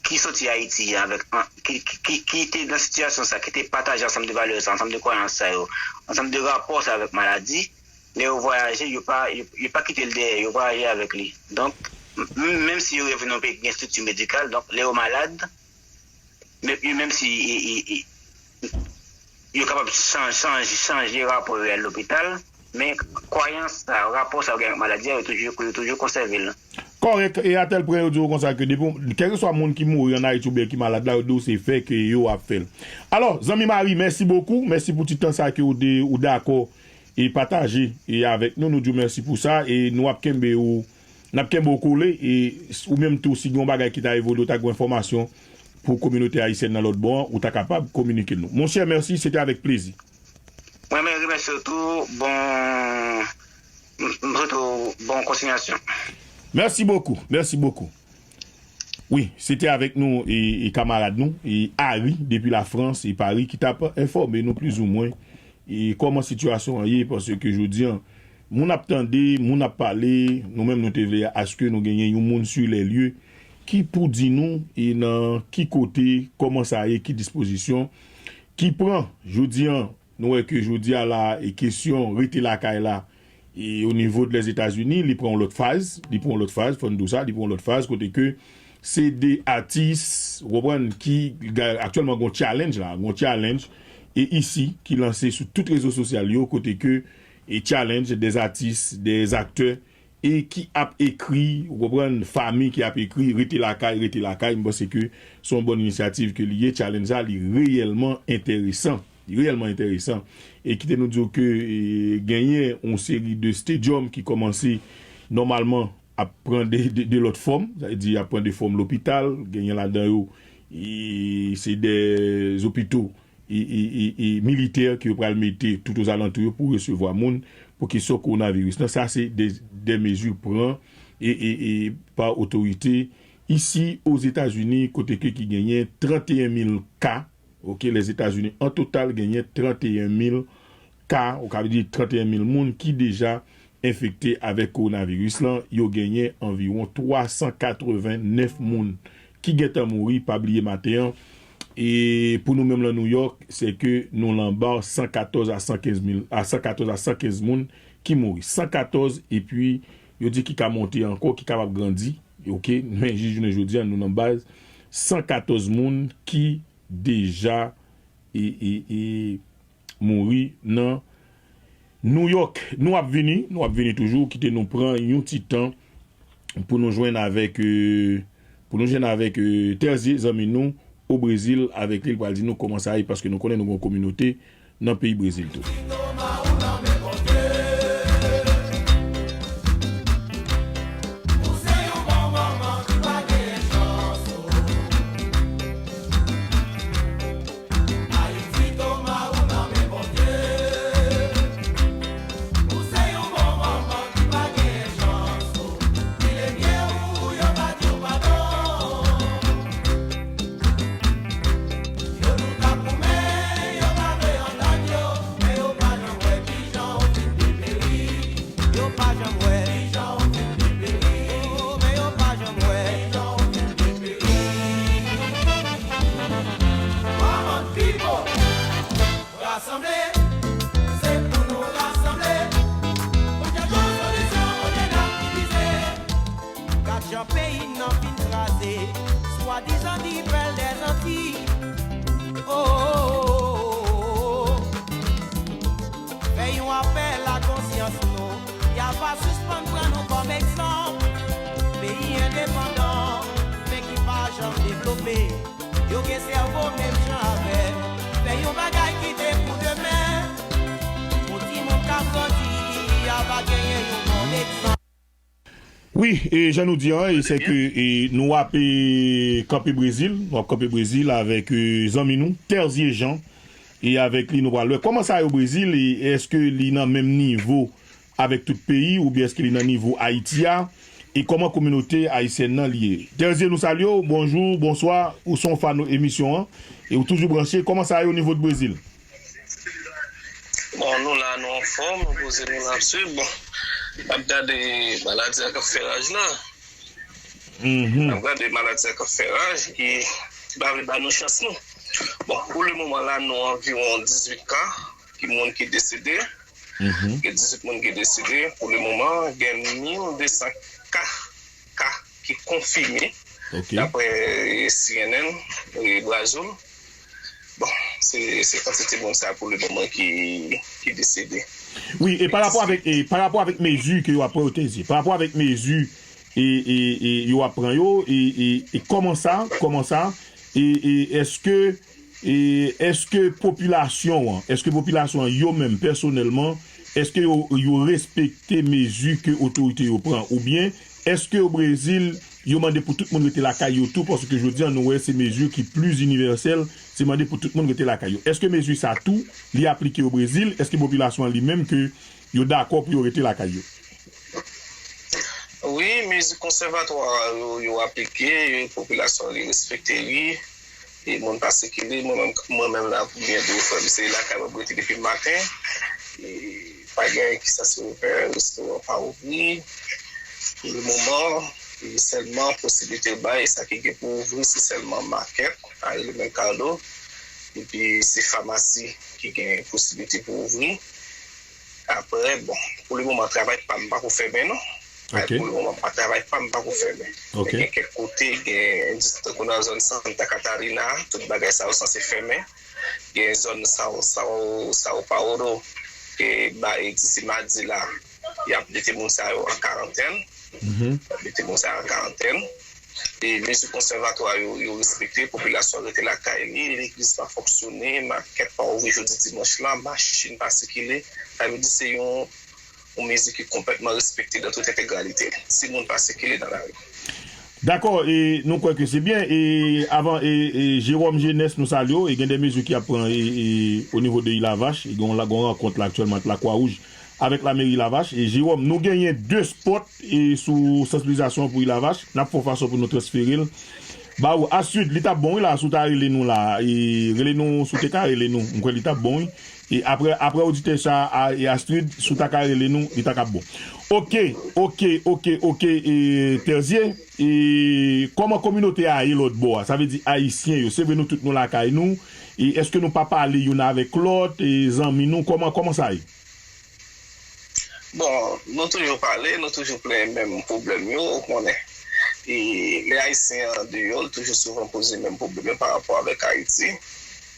ki soti Ayiti avèk, an, ki, ki, ki, ki te nan sitiyasyon sa, ki te pataje ansanm de valè sa, ansanm de kwayans sa yo, ansanm de rapò sa avèk maladi, lè yo vwayaje, yo pa, yo, yo pa kite l dèyè, yo vwayaje avèk li. Donk, m- m- menm si yo rive nan yon peyi ki gen estrikti medikal, donk lè yo malad, men- yo menm si e- e- e- yo kapab chan- chanje, chanje rapò yo al lopital, men kwayans sa, rapò sa yo gen ak maladi a, yo toujou, yo toujou konsève l. Kòrèk, e atèl pwen yo di w konsa ke depi, kèlkeswa moun ki mouri ann Ayiti oubyen ki malad la, yo di w se fè ke yo ap fè l. Alò, zanmi Marie, mèsi bokou, mèsi pou ti tan sa ke w de, ou dakò e pataje e avèk nou, nou di w mèsi pou sa, e nou ap kenbe ou, n ap kenbe w kole, e s- ou menm tou, si gen yon bagay ki ta evolye, ou ta gen enfòmasyon pou kominote ayisyèn nan lòt bò an, ou ta kapab kominike l nou. Monchè, mèsi, se te avèk plezi. Mwen menm, remèsye w tou, bon, m- m swete w bon kontinyasyon. Mèsi bokou, mèsi bokou. Wi, se te avèk nou e, e kamarad nou, e Harry, depi Lafrans, e Paris, ki t ap enfòme nou plizoumwen e kòman sitiyasyon an ye, paske jodi an, Moun ap tande, moun ap pale, nou menm nou te vle aske nou genyen yon moun sur les lieux ki pou di nou e nan ki kote, kòman sa ye, ki dispozisyon, ki pran. Jodi an, nou wè ke jodi a la, e kesyon rete lakay la, e o nivo de Lèzetazini, li pran yon lòt faz, li pran yon lòt faz, fò n di w sa, li pran yon lòt faz, kote ke se de atis, ou konprann, ki ga-, aktyèlman gon challenge la, gon challenge, e isi, ki lanse sou tout rezo sosyal yo, kote ke, e challenge des artistes, des acteurs, e ki ap ekri, ou konprann, fanmi ki ap ekri, rete lakay, rete lakay, m panse ke se yon bòn inisyativ ke li ye, challenge la, li reyèlman enteresan, li reyèlman enteresan, e kite nou di w ke, e, genyen yon seri de stadium ki kòmanse nòmalman ap pran de, de, de lòt fòm, sa vle di ap pran de fòm lopital, genyen ladan yo, e, se de opito, e, e, e, e militè ke yo pral mete tout ozalantou yo pou resevwa moun, pou kesyon kowonaviris lan. Sa se de, de mezi pran e, e, e pa otorite isi Ozetazini, kote ke ki genyen trannteyen mil ka, oke, Lèzetazini an total genyen trannteyen mil ka, ou ka di trannteyen mil moun ki deja enfekte avèk kowonaviris lan, yo genyen anviwon twa san katreven nèf moun ki gentan mouri, pa bliye maten an. E pou nou menm lan Nouyòk, se ke nou lan ba san katòz a san kenz mil, a san katòz a san kenz moun ki mouri. San katòz, epi yo di ki ka monte ankò, ki kapab grandi, oke? Men jis jounen jodi a, nou nan baz san katòz moun ki deja e, e, e mouri nan Nouyòk. Nou ap vini, nou ap vini toujou, kite nou pran yon ti tan pou nou jwenn avèk, e, pou nou jwenn avèk, e, Terzier, zanmi nou, o Brezil, avèk li, li pral di nou kòman sa ye, paske nou konnen nou gen yon kominote nan peyi Brezil tou. Yo pa janm wè. Oh, men yo pa janm wè. Come on, people! Rasanble, se pou nou rasanble. Pou chèche yon solisyon olye n ap divize. Gad jan peyi n nan fin kraze, swadizan di pèl dèzanti. Oh, oh, oh, oh, oh. Fè yon apèl a konsyans nou, y a pa sispann pran nou kòm egzanp. Peyi endepandan, men ki pa janm devlope. Yo gen sèvo menm jan avè m. Fè yon bagay ki te pou demen. Pou timoun k ap grandi, y a pa genyen yon bon egzanp. Wi, e jan nou di an, e se ke, e, nou ap, e, kanpe Brezil, nou ap kanpe Brezil avèk, e, zanmi nou, Terzier Jean, e avèk li nou pral wè kòman sa ye o Brezil, e èske li nan menm nivo avèk tout peyi, oubyen èske li nan nivo Ayiti a, e kòman kominote ayisyèn nan li ye. Terzier, nou salye w, bonjou, bonswa, ou se yon fan emisyon an, e ou toujou branche, kòman sa ye o nivo de Brezil? Bon, nou la, nou anfòm, nou poze, nou la ap swiv. Bon, n ap gade maladi a k ap fè raj la. N ap gade maladi a k ap fè raj, ki, ki pa vle ba nou chans nou. Bon, pou le moman la, nou anviwon dizuit ka, ki moun ki desede. Gen dizuit moun ki desede. Pou le moman, gen mil de san ka, ka ki konfime, daprè C N N, e, Brazil. Bon, se, se kantite moun sa pou le moman ki, ki desede. Wi, e pa rapò avèk, e pa rapò avèk mezi ke yo ap pran yo, Terzier, pa rapò avèk mezi, e, e, e yo ap pran yo, e, e, e kòman sa, kòman sa, e, e èske, e èske popilasyon an, èske popilasyon an yo menm pèsonèlman, èske yo, yo respekte mezi ke otorite yo pran, oubyen èske o Brezil, yo mande pou tout moun rete lakay yo tou, paske jodi a nou wè se mezi ki pli inivèsèl, se mande pou tout moun rete lakay yo. Èske mezi sa tou, li aplike o Brezil? Èske popilasyon an li menm ke yo dakò pou yo rete lakay yo? Wi, mezi konsèvatwa yo, yo aplike, popilasyon an li respekte li, e moun pa sikile, mwen menm, mwen menm la, pou byen di w, frè m, se lakay mwen m rete depi maten, e Pa gen ki sa se ouvè, restoran pa ouvri. Pou le moman, e sèlman posiblite yo bay, sa ki gen pou ouvri, se sèlman makèt, Ariel Mercado, epi se famasi ki gen posiblite pou ouvri. Apre, bon, pou le moman, travay pa m pa ko fèmen, non. Ok. Pou le moman, pa travay pa m pa ko fèmen. Ok. Men gen kèk kote, gen, tankou nan zòn Santa Catarina, tout bagay sa yo sanse fèmen. Gen zòn Sao, Sao, Sao Paulo, ke ba, e disi madi la, y ap mete moun sa yo an karantèn. Mhm. Y ap mete moun sa yo an karantèn. E mezi konsèvatwa yo, yo respekte, popilasyon rete lakay li, legliz pa fonksyone, makèt pa ouvri jodi dimanch la, machin pa sikile. Sa vle di se yon, yon mezi ki konplètman respekte dan tout entegralite. Timoun pa sikile nan lari. Dakò, e nou kwè ke se byen. E avan, e, e Jérôme Jeunesse, nou salye w. E gen de mezi ki ap pran, e, e, o nivo de Ilavach. E gen yon la, gen yon rankont la aktyèlman ant Lakwa Wouj avèk lameri Ilavach. E Jérôme, nou genyen de spòt, e, sou sansibilizasyon pou Ilavach. N ap fè yon fason pou nou transfere l ba ou. Astrid, li t ap bon, wi, la, si w ta rele nou la. E rele nou, si w te ka rele nou. M kwè li t ap bon, wi. E apre, apre oditè sa a, e Astrid, si w ta ka rele nou, li ta ka bon. Ok, ok, ok, ok, e Terzier, e kòman kominote a ye lòt bò a? Sa vle di ayisyen yo, se vre nou tout nou lakay nou, e èske nou pa pale youn avèk lòt, e zanmi nou, kòman, kòman sa ye? Bon, nou toujou pale, nou toujou plenyen menm pwoblèm yo, ou konnen. E lè ayisyen an deyò, l toujou souvan poze menm pwoblèm yo pa rapò avèk Ayiti.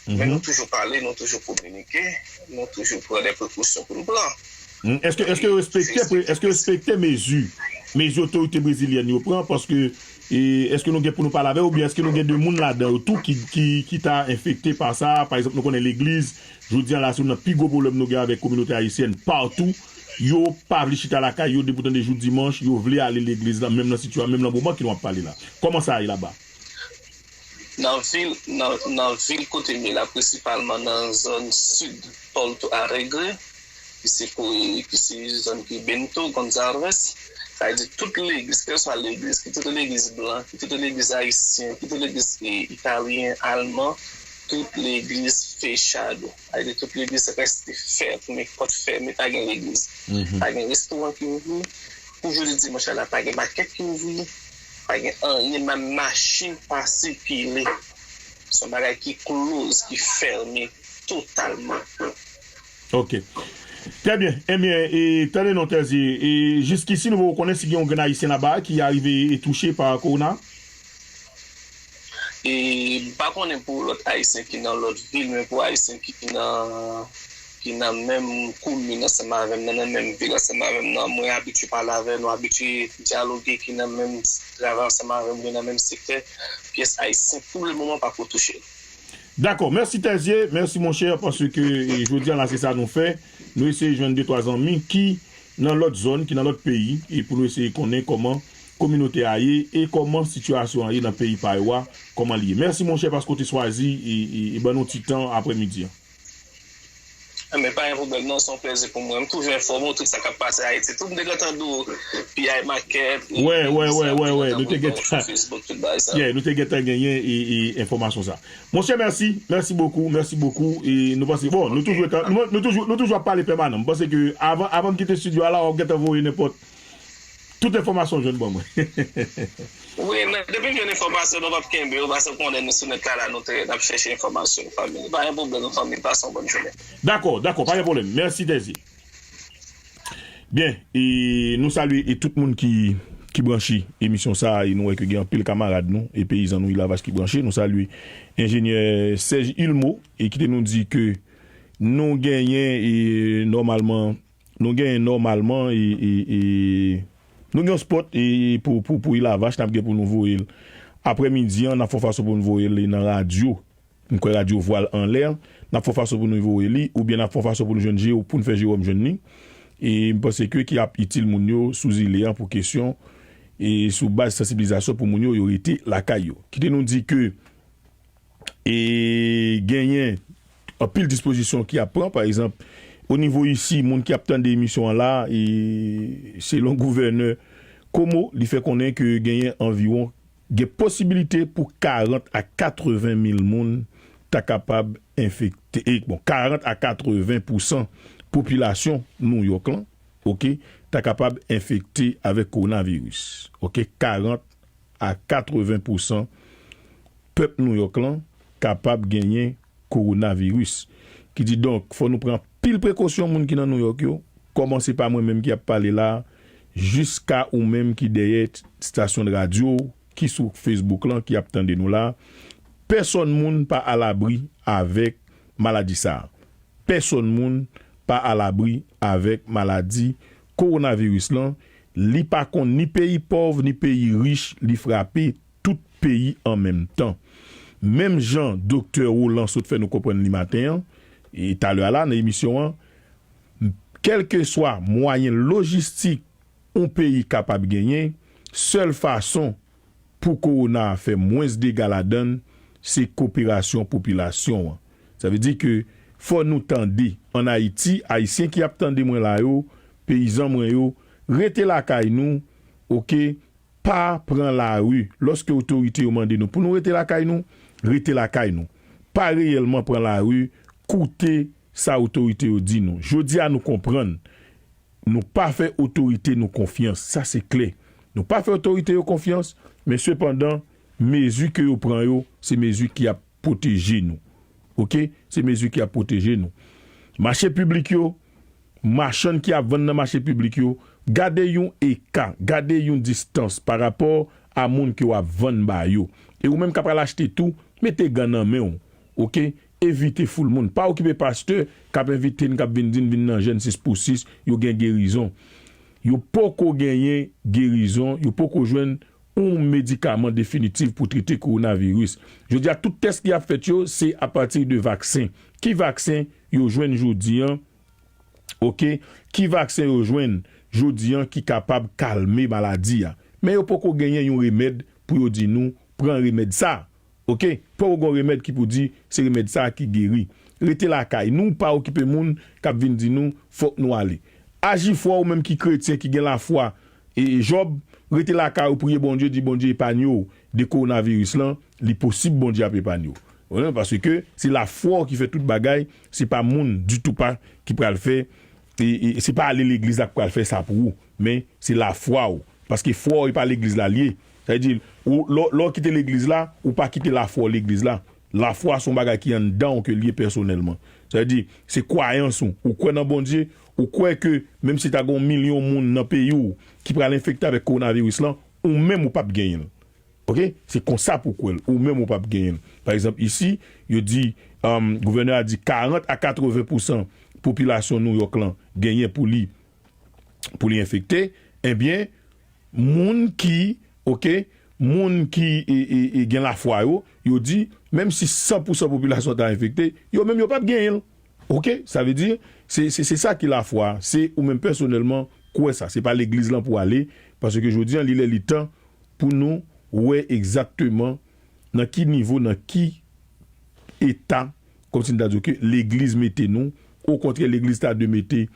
Men nou toujou pale, nou toujou kominike, nou toujou pran de prekosyon pou nou pran. Mm, èske, èske yo respekte, pre- èske yo respekte mezi, mezi otorite brezilyèn yo pran? Paske, e, èske nou gen pou nou pale avè yo, oubyen èske nou gen de moun ladan yo tou ki, ki, ki ta enfekte pa sa? Pa egzanp, nou konnen legliz, jodi an la, se youn nan pi gwo pwoblèm nou gen avèk kominote ayisyèn patou. Yo pa vle chita lakay yo depi w tande jou dimanch, yo vle ale legliz la, menm nan sitiyasyon, menm nan moman ke nou ap pale la. Kòman sa ye laba? Nan vil, nan, nan vil kote m ye la, prensipalman nan zòn sid Porto Alegre, ki se ko-, ki se zòn ki Bento Gonçalves, sa vle di tout legliz, kèlkeswa legliz, ki tout legliz blan, ki tout legliz ayisyen, ki tout legliz, e, italyen, alman, tout legliz fechado. Sa vle di tout legliz rete fèmen, pòt fèmen, pa gen legliz. Mhm. Pa gen restoran ki ouvri. Pou jodi dimanch la, pa gen makèt ki ouvri. Pa gen anyen, menm machin pa sikile. Se yon bagay ki close, ki fèmen totalman. Ok. Trè byen. Ebyen, e, tande non, Terzier. E, jiskisi, nou poko konnen si gen yon grenn ayisyen laba ki arive e touche pa kowona? E, m pa konnen pou lòt ayisyen ki nan lòt vil, men pou ayisyen ki nan, ki nan menm komin ansanm avè m, nan, nan menm vil ansanm avè m nan, mwen abitye pale avè, nou abitye dyaloge, ki nan menm travay ansanm avè m, oubyen nan menm sektè, pyès ayisyen pou le moman pako touche. Dakò, mèsi Terzier, mèsi monchè, paske, e, jodi a la, se sa nou fè. Nou eseye jwenn de twa zanmi ki nan lòt zòn, ki nan lòt peyi, e pou nou eseye konnen kòman kominote a ye e kòman sitiyasyon an ye nan peyi pa yo a, kòman li ye. Mèsi monchè paske w te swazi e, e, e ban nou ti tan aprèmidi an. A, men pa gen pwoblèm non, se yon plèzi pou mwen. M toujou enfòme w tout sa k ap pase Ayiti. Tou m te gentan di w P I Market, Wè, wè, wè, wè, wè. Nou te gentan, Facebook, tout bagay sa. Yeah, nou te gentan genyen e, e, enfòmasyon sa. Monchè, mèsi. Mèsi bokou, mèsi bokou. E nou panse, bon, nou toujou, nou, nou toujou, nou toujou ap pale pèmanan. M panse ke avan, avan m kite estidyo a la, w ap gentan voye nenpòt tout enfòmasyon w jwenn ban mwen. Wi, men depi m jwenn enfòmasyon, nou p ap kenbe yo, paske w konnen nou sou nèt la, la, nou te, n ap chèche enfòmasyon, fanmi. Pa gen pwoblèm, fanmi, pase yon bòn jounen. Dakò, dakò, pa gen pwoblèm. Mèsi, Terzier. Byen, e nou salye e tout moun ki, ki branche emisyon sa a, e nou wè ke gen anpil kamarad nou e peyizan nou Ilavach ki branche. Nou salye enjenyè Serge Ilmo, e ki te nou di ke nou genyen, e nòmalman, nou genyen nòmalman, e, e, e nou gen yon spòt, e, pou, pou, pou Ilavach, n ap gen pou nou voye l aprèmidi an, n ap fè yon fason pou nou voye l nan radyo. M kwè radyo Vwal Anlè, n ap fè yon fason pou nou voye li, oubyen n ap fè yon fason pou nou jwenn Jero-, pou n fè Jeròm jwenn li. E m panse ke ki ap itil moun yo sou zile an pou kesyon, e sou baz sansibilizasyon pou moun yo, yo rete lakay yo. Kite nou di ke, e genyen anpil dispozisyon ki ap pran, pa egzanp, o nivo isi, moun ki ap tande emisyon an la, e selon gouvènè Komo, li fè konnen ke genyen anviwon gen posibilite pou karant a katreven mil moun ta kapab enfekte. E, bon, karant a katreven pousan popilasyon Nouyòk lan, oke, ta kapab enfekte avèk kowonaviris. Oke, karant a katreven pousan pèp Nouyòk lan kapab genyen kowonaviris. Ki di donk, fò nou pran pil prekosyon moun ki nan Nouyòk yo, kòmanse pa mwen menm ki ap pale la, jiska ou menm ki dèyè t-, stasyon de radyo, ki sou Facebook lan, ki ap tande nou la. Pèsonn moun pa alabri avèk maladi sa a. Pèsonn moun pa alabri avèk maladi kowonaviris lan. Li pa konn ni peyi pòv, ni peyi rich, li frape tout peyi an menm tan. Menm jan Doktè Roland sot fè nou konprann li maten an, e talè a la nan emisyon an, kèlkeswa mwayen lojistik yon peyi kapab genyen, sèl fason pou kowona a fè mwens dega ladan l, se koperasyon popilasyon an. Sa vle di ke fò nou tande, ann Ayiti, Ayisyen ki ap tande mwen la yo, peyizan mwen yo, rete lakay nou, oke, pa pran lari. Lòske otorite yo mande nou pou nou rete lakay nou, rete lakay nou. Pa reyèlman pran lari, koute sa otorite yo di nou. Jodi a, nou konprann, nou pa fè otorite nou konfyans, sa se klè. Nou pa fè otorite yo konfyans, men sepandan, mezi ke yo pran yo, se mezi ki ap pwoteje nou. Oke? Se mezi ki ap pwoteje nou. Mache piblik yo, machann ki ap vann nan mache piblik yo, gade yon eka, gade yon distans pa rapò a moun ke w ap vann ba yo. E ou menm k ap al achte tou, mete gan nan men w. Oke? Evite foul moun. Pa okipe pastè k ap envite n, k ap vin di n vin nan jèn sis pou sis, yo gen gerizon. Yo poko genyen gerizon, yo poko jwenn yon medikaman definitif pou trete kowonaviris. Jodi a, tout tès ki ap fèt yo, se apati de vaksen. Ki vaksen yo jwenn jodi an? Oke? Ki vaksen yo jwenn jodi an ki kapab kalme maladi a? Men yo poko genyen yon remèd pou yo di nou, pran remèd sa. Oke? Poko gon remèd ki pou di, se remèd sa ki geri. Rete lakay nou, pa okipe moun k ap vin di nou, fòk nou ale. Aji fò ou menm ki kretyen, ki gen lafwa, e Jòb, rete lakay ou, priye Bondye, di Bondye epanye w de kowonaviris lan, li posib Bondye ap epanye w. Ou konprann? Paske se lafwa w ki fè tout bagay, se pa moun ditou pa ki pral fè, e, e se pa ale legliz la ki pral fè sa pou ou, men se lafwa w. Paske fwa w e pa legliz la l ye. Sa vle di, ou, lè, lè w kite legliz la, ou pa kite lafwa w legliz la. Lafwa se yon bagay ki anndan w ke l ye pèsonèlman. Sa vle di, se kwayans ou. Ou kwè nan Bondye, ou kwè ke menm si ta gen yon milyon moun nan peyi w ki pral enfekte avèk kowonaviris lan, ou menm ou p ap genyen l. Oke? Se konsa pou w kwè l, ou menm ou p ap genyen l. Pa egzanp, isi, yo di, um, gouvènè a di karant a katreven pousan popilasyon Nouyòk lan genyen pou li, pou li enfekte. Ebyen, moun ki, oke, moun ki e, e, e gen lafwa yo, yo di, menm si san pousan popilasyon ta enfekte, yo menm yo p ap genyen l. Oke? Sa vle di, se, se, se sa ki lafwa, se ou menm pèsonèlman kwè sa. Se pa legliz lan pou w ale, paske jodi an, li lè li tan pou nou wè egzakteman nan ki nivo, nan ki eta, kòmsi n ta di w ke legliz mete nou, okontrè, legliz ta dwe mete,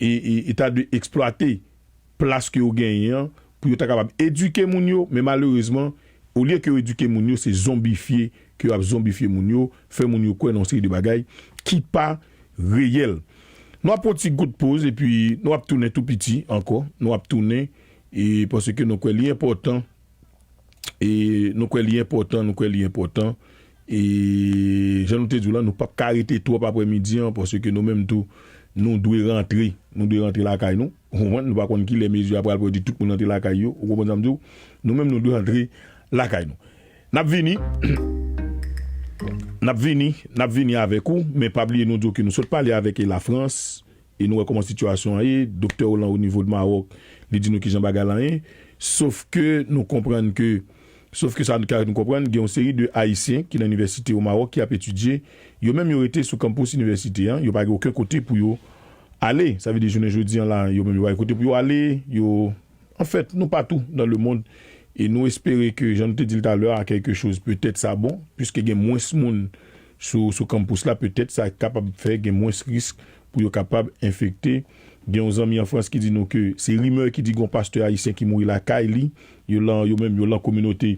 e, e, e ta dwe eksplwate plas ke yo genyen an, pou yo ta kapab edike moun yo, men malerezman, olye ke yo edike moun yo, se zonbifye ke yo ap zonbifye moun yo, fè moun yo kwè nan yon seri de bagay ki pa reyèl. Nou ap pran yon ti gout poz, epi nou ap tounen tou piti ankò, nou ap tounen, e paske nou kwè li enpòtan, e nou kwè li enpòtan, nou kwè li enpòtan. E jan nou te di w la, nou p ap ka rete twòp aprè midi an, paske nou menm tou, nou dwe rantre, nou dwe rantre lakay nou. Ou konprann? Nou pa konn kilè mezi a pral pran di tout moun rantre lakay yo. Ou konprann sa m di w? Nou menm, nou dwe rantre lakay nou. N ap vini, n ap vini, n ap vini avèk ou, men pa bliye nou di w ke nou sot pale avèk Lafrans, e nou wè kòman sitiyasyon an ye. Doktè Roland o nivo de Mawòk, li di nou kijan bagay lan ye. Sof ke nou konprann ke, sof ke sa nou, nou konprann, gen yon seri de Ayisyen ki nan inivèsite o Mawòk ki ap etidye. Yo menm yo rete sou kanpous inivèsite an, yo pa gen okenn kote pou yo ale. Sa vle di jounen jodi an la, yo menm yo pa gen kote pou yo ale, yo, anfèt, nou patou dans le monde. E nou espere ke, jan nou te di l talè a, quelque chose, petèt sa bon, piske gen mwens moun sou, sou kanpous la, petèt sa kapab fè gen mwens risk pou yo kapab enfekte. Gen yon zanmi an Frans ki di nou ke se rimè ki di gon pastè ayisyen ki mouri lakay li, yo lan, yo menm, yo lan kominote,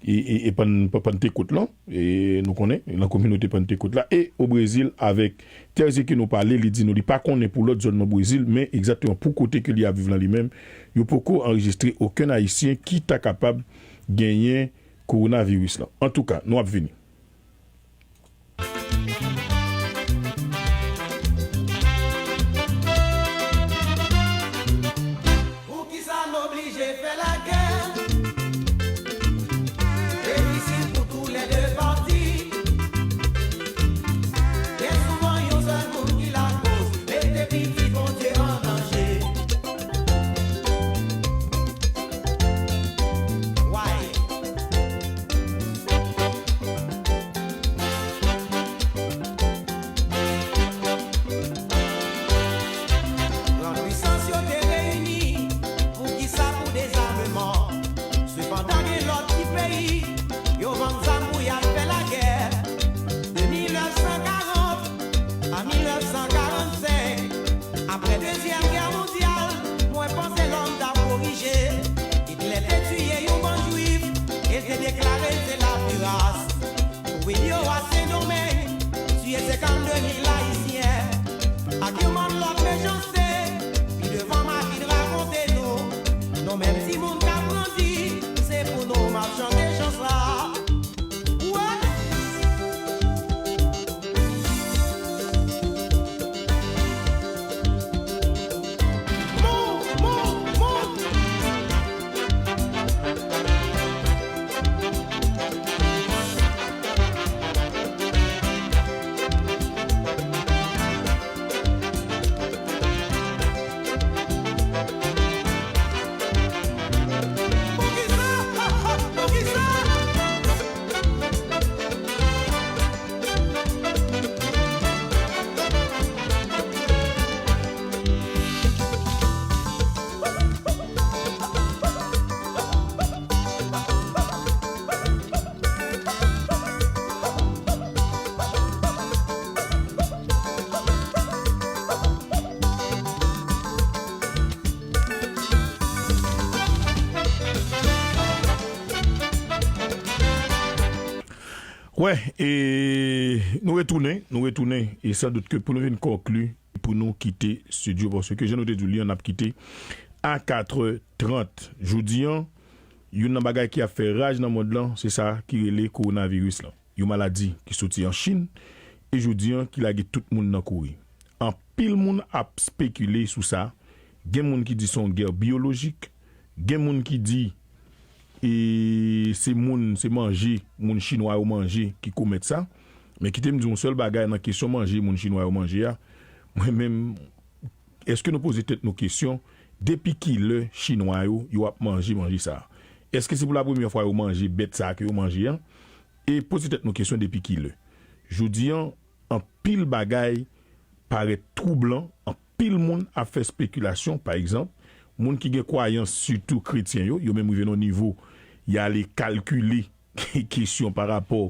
e, e, e Pann-, Pann-, Pantekot lan, e nou konnen, nan kominote Pantekot la, e o Brezil avèk Terzi ke nou pale, li di nou li pa konnen pou lòt zòn nan Brezil, men egzakteman pou kote ke li ap viv lan li menm, yo poko anrejistre okenn Ayisyen ki ta kapab genyen kowonaviris lan. Antouka, nou ap vini. Poukisa n oblije fè lagè? E difisil pou toulède pati. Byen souvan, yon sèl moun ki lakoz, mete pitit Bondye an danje. Why? Gran pwisans yo te reyini, poukisa pou dezameman? Sepandan, gen lòt ti peyi, yo vann zam pou y al fè lagè. De mil nèf san karant a mil nèf san karannsenk, apre Dezyèm Gè mondyal, mwen panse lòm t ap korije. Itlè te tiye yon bann Jwif, e l te deklare l se lapiras. Twil yo a Sendomeng, tiye senkannde mil Ayisyen. Ak yon bann lòt mechanste, pi devan m a vin rakonte nou. Nou menm timoun k ap grandi, se pou nou m ap chante chan sa. Wè! Wè, e nou retounen, nou retounen, e san dout ke pou nou vin konkli, pou nou kite estidyo, paske jan nou te di w li an, n ap kite a katrè trant. Jodi an, youn nan bagay ki ap fè raj nan mond lan, se sa ki rele kowonaviris lan. Yon maladi ki soti an Chin, e jodi an ki lage tout moun nan kouri. Anpil moun ap spekile sou sa. Gen moun ki di se yon gè biyolojik. Gen moun ki di, e, se moun, se manje moun chinwa yo manje ki komèt sa. Men kite m di yon sèl bagay nan kesyon manje moun chinwa yo manje a. Mwen menm, èske nou poze tèt nou kesyon, depi kilè chinwa yo, yo ap manje manje sa a? Èske se pou lapremyè fwa yo manje bèt sa a ke yo manje an? E poze tèt nou kesyon depi kilè? Jodi an, anpil bagay parèt twoublan, anpil moun ap fè espekilasyon, pa egzanp, moun ki gen kwayans, sitou kretyen yo, yo menm rive nan yon nivo, y ale kalkile kesyon pa rapò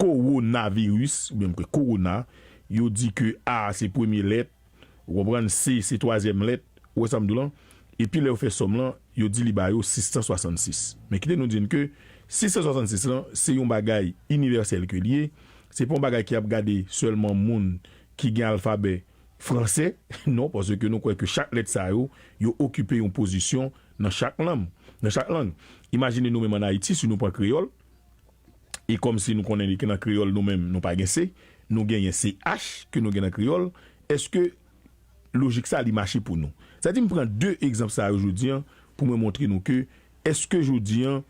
kowonaviris, oubyen m kwè kowona, yo di ke A se premye lèt, ou konprann, C se twazyèm lèt, ou wè sa m di w lan? Epi lè yo fè sòm lan, yo di li ba yo sis san swasannsis. Men kite nou di n ke sis san swasannsis lan, se yon bagay inivèsèl ke l ye, se pa yon bagay ki ap gade sèlman moun ki gen alfabè fransè, non, paske nou kwè ke chak lèt sa yo, yo okipe yon pozisyon nan chak lang, nan chak lang. Imajine nou menm ann Ayiti, si nou pran kreyòl, e kòmsi nou konnen li ke nan kreyòl nou menm, nou pa gen C, nou genyen C H ke nou gen nan kreyòl, èske lojik sa li mache pou nou? Sa di m pran de egzanp sa yo jodi an pou mwen montre nou ke èske jodi an,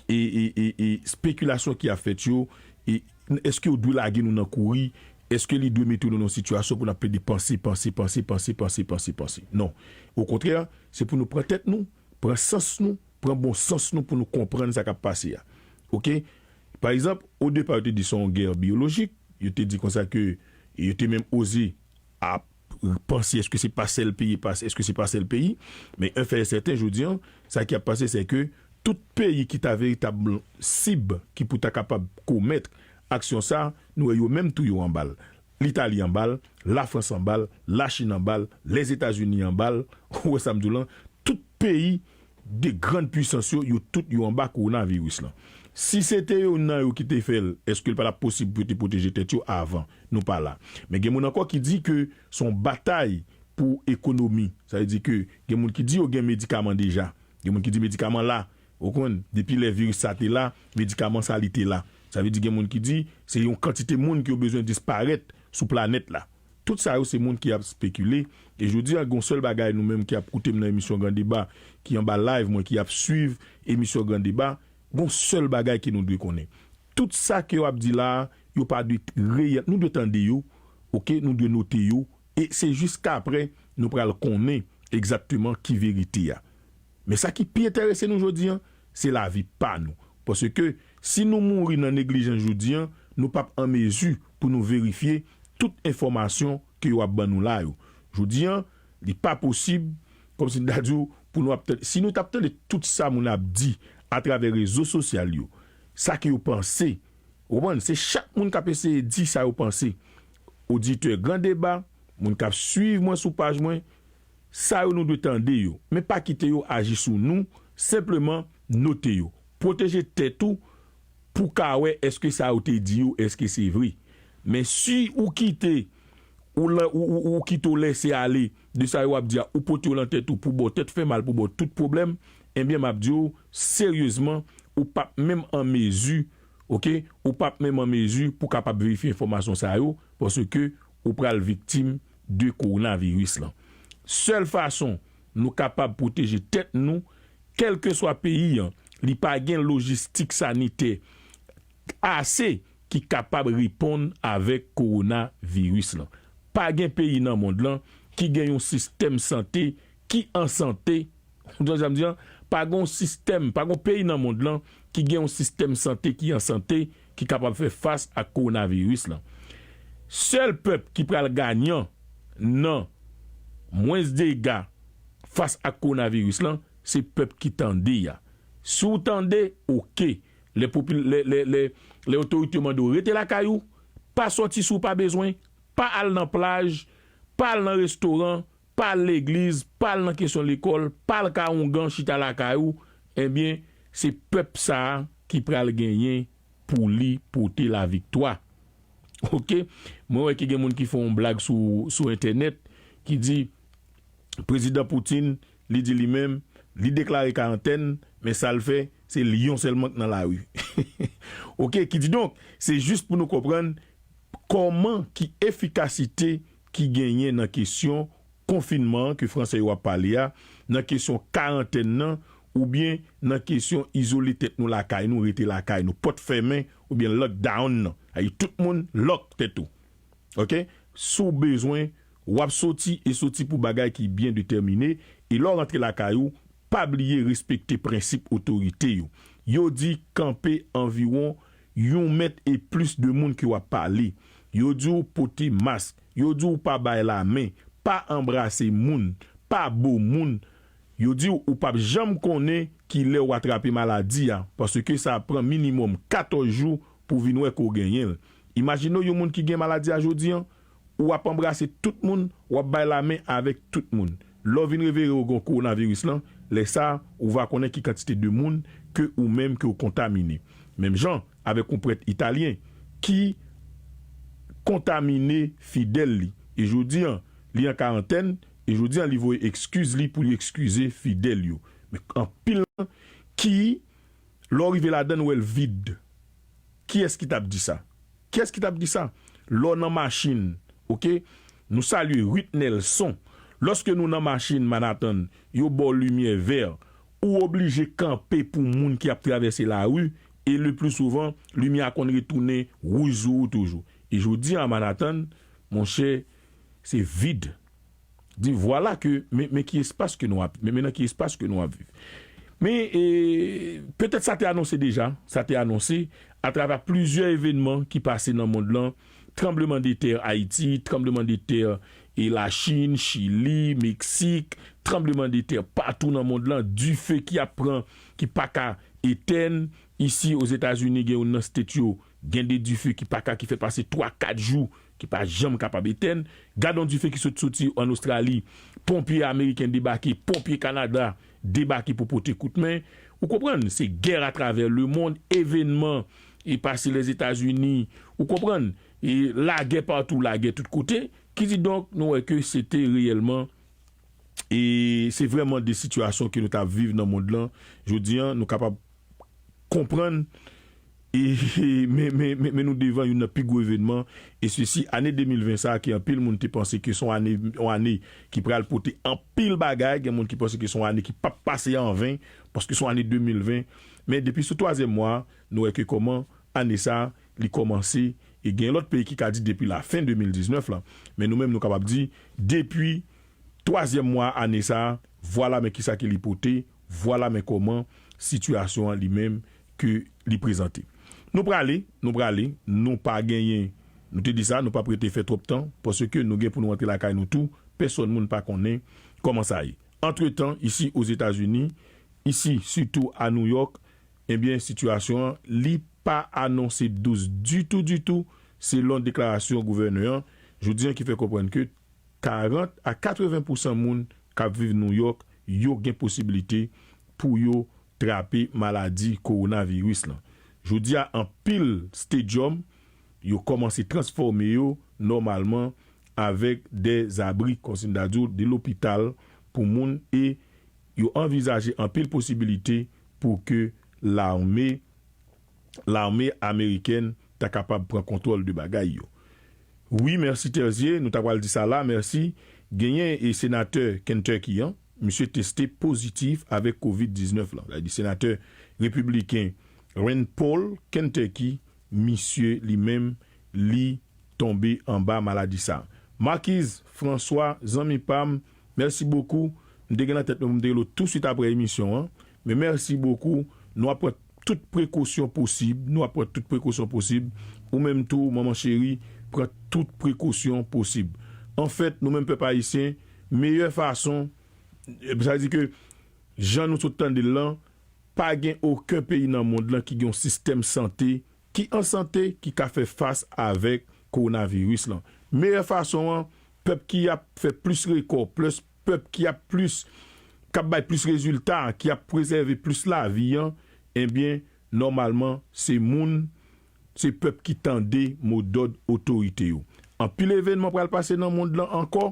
e, e, e, e, espekilasyon ki ap fèt yo, e, èske yo dwe lage nou nan kouri? Èske li dwe mete nou nan yon sitiyasyon pou n ap plede panse, panse, panse, panse, panse, panse, panse? Non. Okontrè, se pou nou pran tèt nou, pran sans nou, pran bon sans nou pou nou konprann sa k ap pase a. Oke? Pa egzanp, odepa, yo te di se yon gè biyolojik, yo te di konsa ke, yo te menm oze ap panse, èske se pa sèl peyi, pa, èske se pa sèl peyi? Men en fè e sèten, jodi an, sa ki ap pase, se ke tout peyi ki ta veritab sib, ki pou ta kapab komèt aksyon sa, nou wè yo menm tou yo anba l. Litali anba l, Lafrans anba l, Lachin anba l, Lèzetazini anba l, ou wè sa m di w lan, tout peyi de grann pwisans yo, yo tout yo anba kowonaviris lan. Si se te youn nan yo ki te fè l, èske l pa t ap posib pou yo te pwoteje tèt yo avan? Nou pa la. Men gen moun ankò ki di ke se yon batay pou ekonomi. Sa vle di ke gen moun ki di yo gen medikaman deja. Gen moun ki di medikaman la. Ou konn, depi lè viris sa te la, medikaman sa li te la. Sa vle di gen moun ki di se yon kantite moun ki yo bezwen disparèt sou planèt la. Tout sa yo se moun ki ap spekile. E jodi a, gon sèl bagay nou menm ki ap koute m nan emisyon Gran Deba, ki anba live mwen, ki ap swiv emisyon Gran Deba, gon sèl bagay ke nou dwe konnen. Tout sa ke yo ap di la a, yo pa dwe reyèl. Nou dwe tande yo, oke? Nou dwe note yo. E se jiskapre nou pral konnen egzakteman ki verite a. Men sa ki pi enterese nou jodi a, se lavi pa nou. Paske si nou mouri nan neglijans jodi a, nou p ap an mezi pou nou verifye tout enfòmasyon ke yo ap ban nou la yo. Jodi a, li pa posib, kòmsi m ta di w, pou nou ap tande. Si nou t ap tande tout sa moun ap di atravè rezo sosyal yo, sa ke yo panse, ou konprann, se chak moun k ap eseye di sa yo panse. Oditè Gran Deba, moun k ap swiv mwen sou paj mwen, sa yo nou dwe tande yo, men pa kite yo aji sou nou, senpleman note yo. Pwoteje tèt ou pou ka wè èske sa yo te di yo, èske se vre. Men si ou kite, ou, la- ou, ou, ou kite w lese ale de sa yo ap di a, ou pote yo nan tèt ou pou ba w tèt fè mal, pou ba w tout pwoblèm, ebyen, m ap di w seryezman, ou p ap menm an mezi, oke? Ou p ap menm an mezi pou kapab verifye enfòmasyon sa yo, paske ou pral viktim de kowonaviris lan. Sèl fason nou kapab pwoteje tèt nou, kèlkeswa peyi an, li pa gen lojistik sanitè ase ki kapab reponn avèk kowonaviris lan. Pa gen peyi nan mond lan ki gen yon sistèm sante ki an sante. Ou konprann sa m di an? Pa gen yon sistèm, pa gen yon peyi nan mond lan ki gen yon sistèm sante ki an sante, ki kapab fè fas ak kowonaviris lan. Sèl pèp ki pral ganyan nan mwens dega fas ak kowonaviris lan, se pèp ki tande a. Si w tande, oke. Lè popil- lè, lè, lè, lè otorite yo mande w rete lakay ou, pa sòti si w pa bezwen, pa al nan plaj, pa al nan restoran, pa al legliz, pa al nan kesyon lekòl, pa al ka oungan chita lakay ou, ebyen, se pèp sa a ki pral genyen pou li pote laviktwa. Oke? Mwen wè ke gen moun ki fè yon blag sou, sou entènèt, ki di, Prezidan Putin, li di li menm, li deklare karantèn, men sa l fè, se lyon sèlman k nan lari. Oke, kididonk, se jis pou nou konprann kòman ki efikasite ki genyen nan kesyon konfinman an ke fransè yo ap pale a, nan kesyon karantèn nan, oubyen nan kesyon izole tèt nou lakay nou, rete lakay nou, pòt fèmen, oubyen lockdown nan. Ay, tout moun lòk tèt ou. Oke? Si w bezwen, w ap soti e soti pou bagay ki byen detèmine, e lè w rantre lakay ou, pa bliye respekte prensip otorite yo. Yo di kanpe anviwon yon mèt e plis de moun ke w ap pale. Yo di w pote mask. Yo di w pa bay lamen, pa anbrase moun, pa bo moun. Yo di w ou p ap janm konnen ki lè w atrape maladi a, paske sa ap pran minimòm katòz jou pou w vin wè ke w genyen l. Imajine w yon moun ki gen maladi a jodi an, ou ap anbrase tout moun, w ap bay lamen avèk tout moun. Lè w vin reveye w gen kowonaviris lan, lè sa a, ou va konnen ki kantite de moun ke ou menm ke w kontamine. Menm jan avèk yon prèt italyen ki kontamine fidèl li. E jodi an, li an karantèn, e jodi an, li voye ekskiz li pou li ekskize fidèl yo. Men anpil ki, lè w rive ladan, w wè l vid. Kiyès ki t ap di sa? Kiyès ki t ap di sa? Lè w nan machin, oke? Nou salye Ruth Nelson. Lòske nou nan machin Manhattan, yo ba w limyè vè, ou oblije kanpe pou moun ki ap travèse lari, e le pli souvan, limyè a konn retounen wouj sou ou toujou. E jodi an Manhattan, monchè, se vid. Di vwala ke, men, men ki espas ke nou ap, men, men nan ki espas ke nou ap viv. Men, e, petèt sa te anonse deja, sa te anonse atravè plizyè evènman ki pase nan mond lan, tranblemanntè Ayiti, tranblemanntè e Lachin, Chili, Meksik, tranblemanntè patou nan mond lan, dife ki ap pran, ki pa ka etèn. Isi, Ozetazini, gen youn nan state yo, gen de dife ki pa ka, ki fè pase twa, kat jou, ki pa janm kapab etèn. Gad yon dife ki sot soti an Ostrali, ponpye ameriken debake, ponpye Kanada, debake pou pote kout men. Ou konprann, se gè atravè lemonn, evènman e pase Lèzetazini, ou konprann, e lagè patou, lagè tout kote. Kididonk, nou wè ke se te reyèlman, e se vrèman de sitiyasyon ke nou t ap viv nan mond lan. Jodi a, nou kapab konprann e, e, men, men, men, men nou devan youn nan pi gwo evènman, e sesi ane de mil ven sa a, ke anpil moun te panse ke se yon ane, yon ane ki pral pote anpil bagay, gen moun ki panse ke se yon ane ki p ap pase an ven, paske se yon ane de mil ven. Men depi sou twazyèm mwa a, nou wè ke kòman ane sa a, li kòmanse, e gen lòt peyi ki ka di depi lafen de mil diznèf la. Men nou menm, nou kapab di, depi twazyèm mwa ane sa a, vwala men kisa ke li pote, vwala men kòman sitiyasyon an li menm ke li prezante. Nou prale, nou prale, nou pa genyen, nou te di sa, nou p ap rete fè twòp tan, paske nou gen pou nou rantre lakay nou tou, pèsòn moun pa konnen kòman sa ye. Antretan, isi Ozetazini, isi sitou a New York, ebyen, sitiyasyon an, li pa anonse dous ditou, ditou, selon deklarasyon gouvènè an, jodi an ki fè konprann ke karant a katreven pousan moun k ap viv New York, yo gen posiblite pou yo trape maladi kowonaviris lan. Jodi a, anpil stadium, yo kòmanse transfòme yo nòmalman avèk de zabri, kòmsi m ta di w, de lopital pou moun, e yo anvizaje anpil posibilite pou ke lame, lame amerikèn ta kapab pran kontwòl de bagay yo. Wi, mèsi Terzier, nou ta pral di sa la, mèsi. Genyen e senatè Kentucky an, misye teste pozitif avèk kovid diznèf lan. Sa vle di senatè repibliken Rand Paul, Kentucky, misye li menm, li tonbe anba maladi sa. Marquise François, zanmi pa m, mèsi bokou. M te gen nan tèt mwen pou m te rele w touswit apre emisyon an. Men mèsi bokou. Nou ap pran tout prekosyon posib. Nou ap pran tout prekosyon posib. Ou menm tou, manman cheri, pran tout prekosyon posib. Anfèt, nou menm pèp ayisyen, meyè fason, sa vle di ke jan nou sot tande l lan, pa gen okenn peyi nan mond lan ki gen yon sistèm sante ki an sante, ki ka fè fas avèk kowonaviris lan. Meyè fason an, pèp ki ap fè plis rekò, plis, pèp ki ap plis, k ap bay plis rezilta, ki ap prezève plis lavi an, ebyen, nòmalman, se moun, se pèp ki tande modòd otorite yo. Anpil evènman pral pase nan mond lan ankò,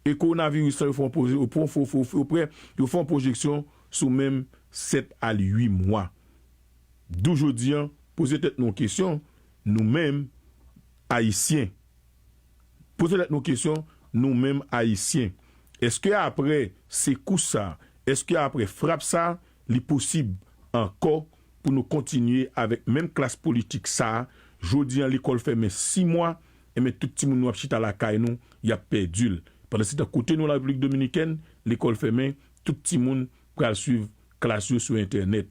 e kowonaviris lan, yo fè yon pwoje-, yo fè, yo fè, yo fè, yo fè yon pwojeksyon sou menm sèt a uit mwa. Dou jodi an, poze tèt nou yon kesyon, nou menm, Ayisyen. Poze tèt nou kesyon, nou menm, Ayisyen. Èske apre sekous sa, èske apre frap sa, li posib ankò pou nou kontinye avèk menm klas politik sa a? Jodi an, lekòl fèmen sis mwa, enben tout timoun nou ap chita lakay nou, y ap pèdi l. Pandansetan, kote nou, Larepiblik Dominikèn, lekòl fèmen, tout timoun pral swiv klas yo sou entènèt.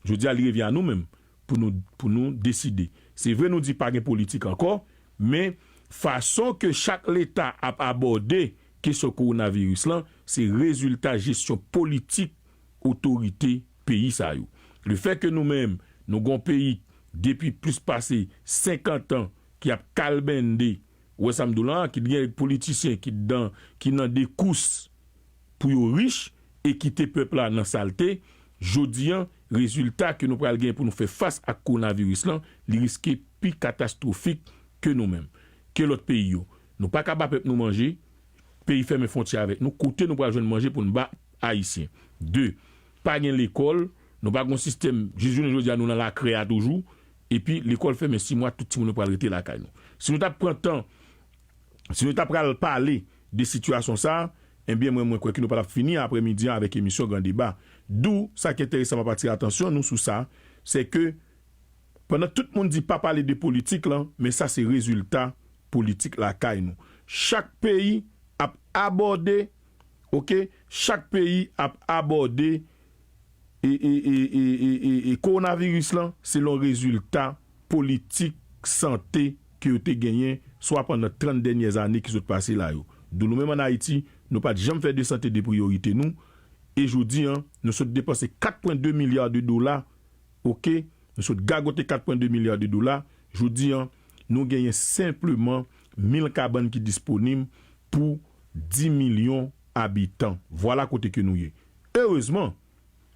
Jodi a, li revyen a nou menm pou nou, pou nou deside. Se vre, nou di pa gen politik ankò, men fason ke chak leta ap abòde kesyon kowonaviris lan, se rezilta jesyon politik otorite peyi sa yo. Lefètke nou menm, nou gon peyi depi plis pase senkant an ki ap kalbende, ou wè sa m di w la, ki gen politisyen ki dan, ki nan de kous pou yo rich e kite pèp la nan salte, jodi an, rezilta ke nou pral gen pou nou fè fas ak kowonaviris lan, li riske pi katastwofik ke nou menm, ke lòt peyi yo. Nou pa ka ba pèp nou manje, peyi fèmen fwontyè avèk nou, kote nou pral jwenn manje pou n ba Ayisyen? De, pa gen lekòl, nou pa gen yon sistèm, jis jounen jodi a, nou nan lakrè a toujou, epi lekòl fèmen sis mwa, tout timoun yo pral rete lakay nou. Si nou t ap pran tan, si nou t ap pral pale de sitiyasyon sa a, ebyen, mwen, mwen kwè ke nou pa t ap fini aprèmidi an avèk emisyon Gran Deba. Dou, sa ki enteresan, m ap atire atansyon nou sou sa, se ke pandan tout moun di pa pale de politik lan, men sa se rezilta politik lakay nou. Chak peyi ap abòde, oke, chak peyi ap abòde e, e, e, e, e, e, e kowonaviris lan selon rezilta politik sante ke yo te genyen swa pandan trant dènyè ane ki sot pase la yo. Dou nou menm ann Ayiti, nou pa t janm fè de sante de priyorite nou, e jodi an, nou sot depanse kat pwen de milya de dola, oke, nou sot gagote kat pwen de milya de dola, jodi an, nou genyen senpleman mil kabann ki disponib pou dis milyon abitan. Vwala kote ke nou ye. Erezman,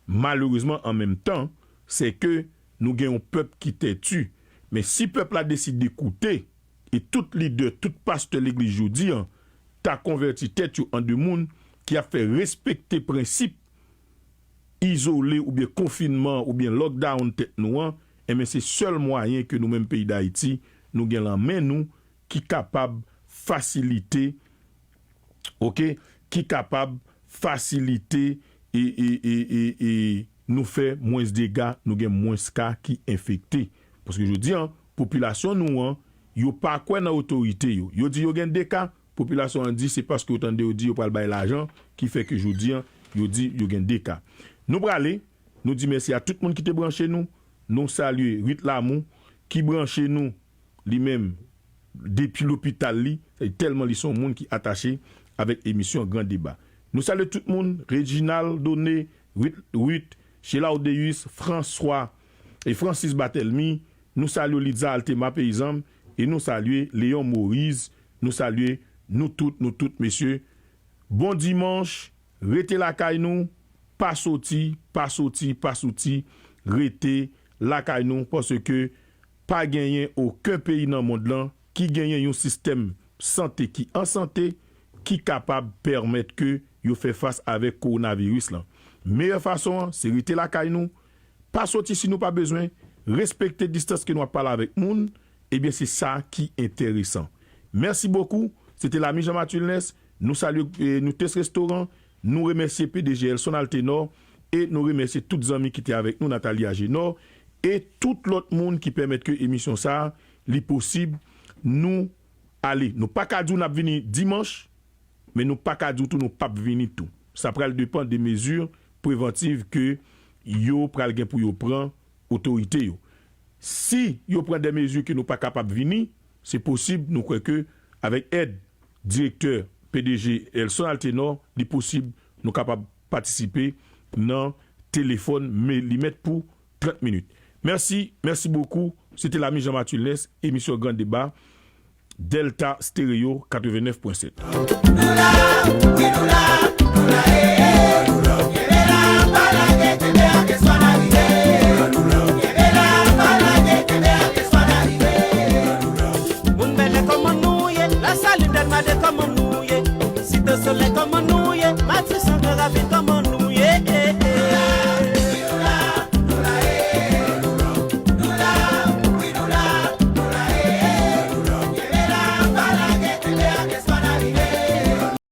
malerezman an menm tan, se ke nou gen yon pèp ki tèti. Men si pèp la deside koute, e tout lidè, tout pastè legliz jodi an, ta konvèti tèt yo an de moun ki ap fè respekte prensip izole oubyen konfinman oubyen lockdown tèt nou an, enben se sèl mwayen ke nou menm peyi Dayiti, nou gen lan men nou ki kapab fasilite, oke, ki kapab fasilite e, e, e, e, e nou fè mwens dega, nou gen mwens ka ki enfekte. Paske jodi an, popilasyon nou an, yo pa kwè nan otorite yo. Yo di yo gen de ka, popilasyon an di se paske yo tande yo di yo pral bay lajan ki fè ke jodi an, yo di yo gen de ka. Nou prale, nou di mèsi a tout moun ki te branche nou. Nou salye Rit Lamou ki branche nou li menm depi lopital li, tèlman li se yon moun ki atache avèk emisyon Gran Deba. Nou salye tout moun, Reginald Doné, Rit, Rit, Sheila Odeus, François e Francis Batelmy, nou salye Lidza Altema Peyizan, e nou salye Leon Moïse, nou salye nou tout, nou tout, mesye. Bon dimanch, rete lakay nou, pa soti, pa soti, pa soti, rete lakay nou, paske pa genyen okenn peyi nan mond lan ki genyen yon sistèm sante ki an sante, ki kapab pèmèt ke yo fè fas avèk kowonaviris lan. Meyè fason an, se rete lakay nou, pa soti si nou pa bezwen, respekte distans ke nou ap pale avèk moun, ebyen se sa ki enteresan. Mèsi bokou, se te Lami Jean Mathieu Nès, nou salye, eh, nou Test Restaurant, nou remèsye P D G Elson Altenor, e nou remèsye tout zanmi ki te avèk nou, Nathalie Agenor, e tout lòt moun ki pèmèt ke emisyon sa a, li posib. Nou ale. Nou pa ka di w n ap vini dimanch, men nou pa ka di w tou nou p ap vini tou. Sa pral depann de mezi prevantiv ke yo pral gen pou yo pran otorite yo. Si yo pran de mezi ke nou pa kapab vini, se posib nou kwè ke avèk èd direktè P D G Elson Altenor, li posib nou kapab patisipe nan telefòn, men li mèt pou trant minit. Mèsi, mèsi bokou. Se te Lami Jean Mathieu Nès, emisyon Gran Deba, Delta Stereo katrevennnèf pwen sèt. Nou la, wi, nou la, nou la, eh.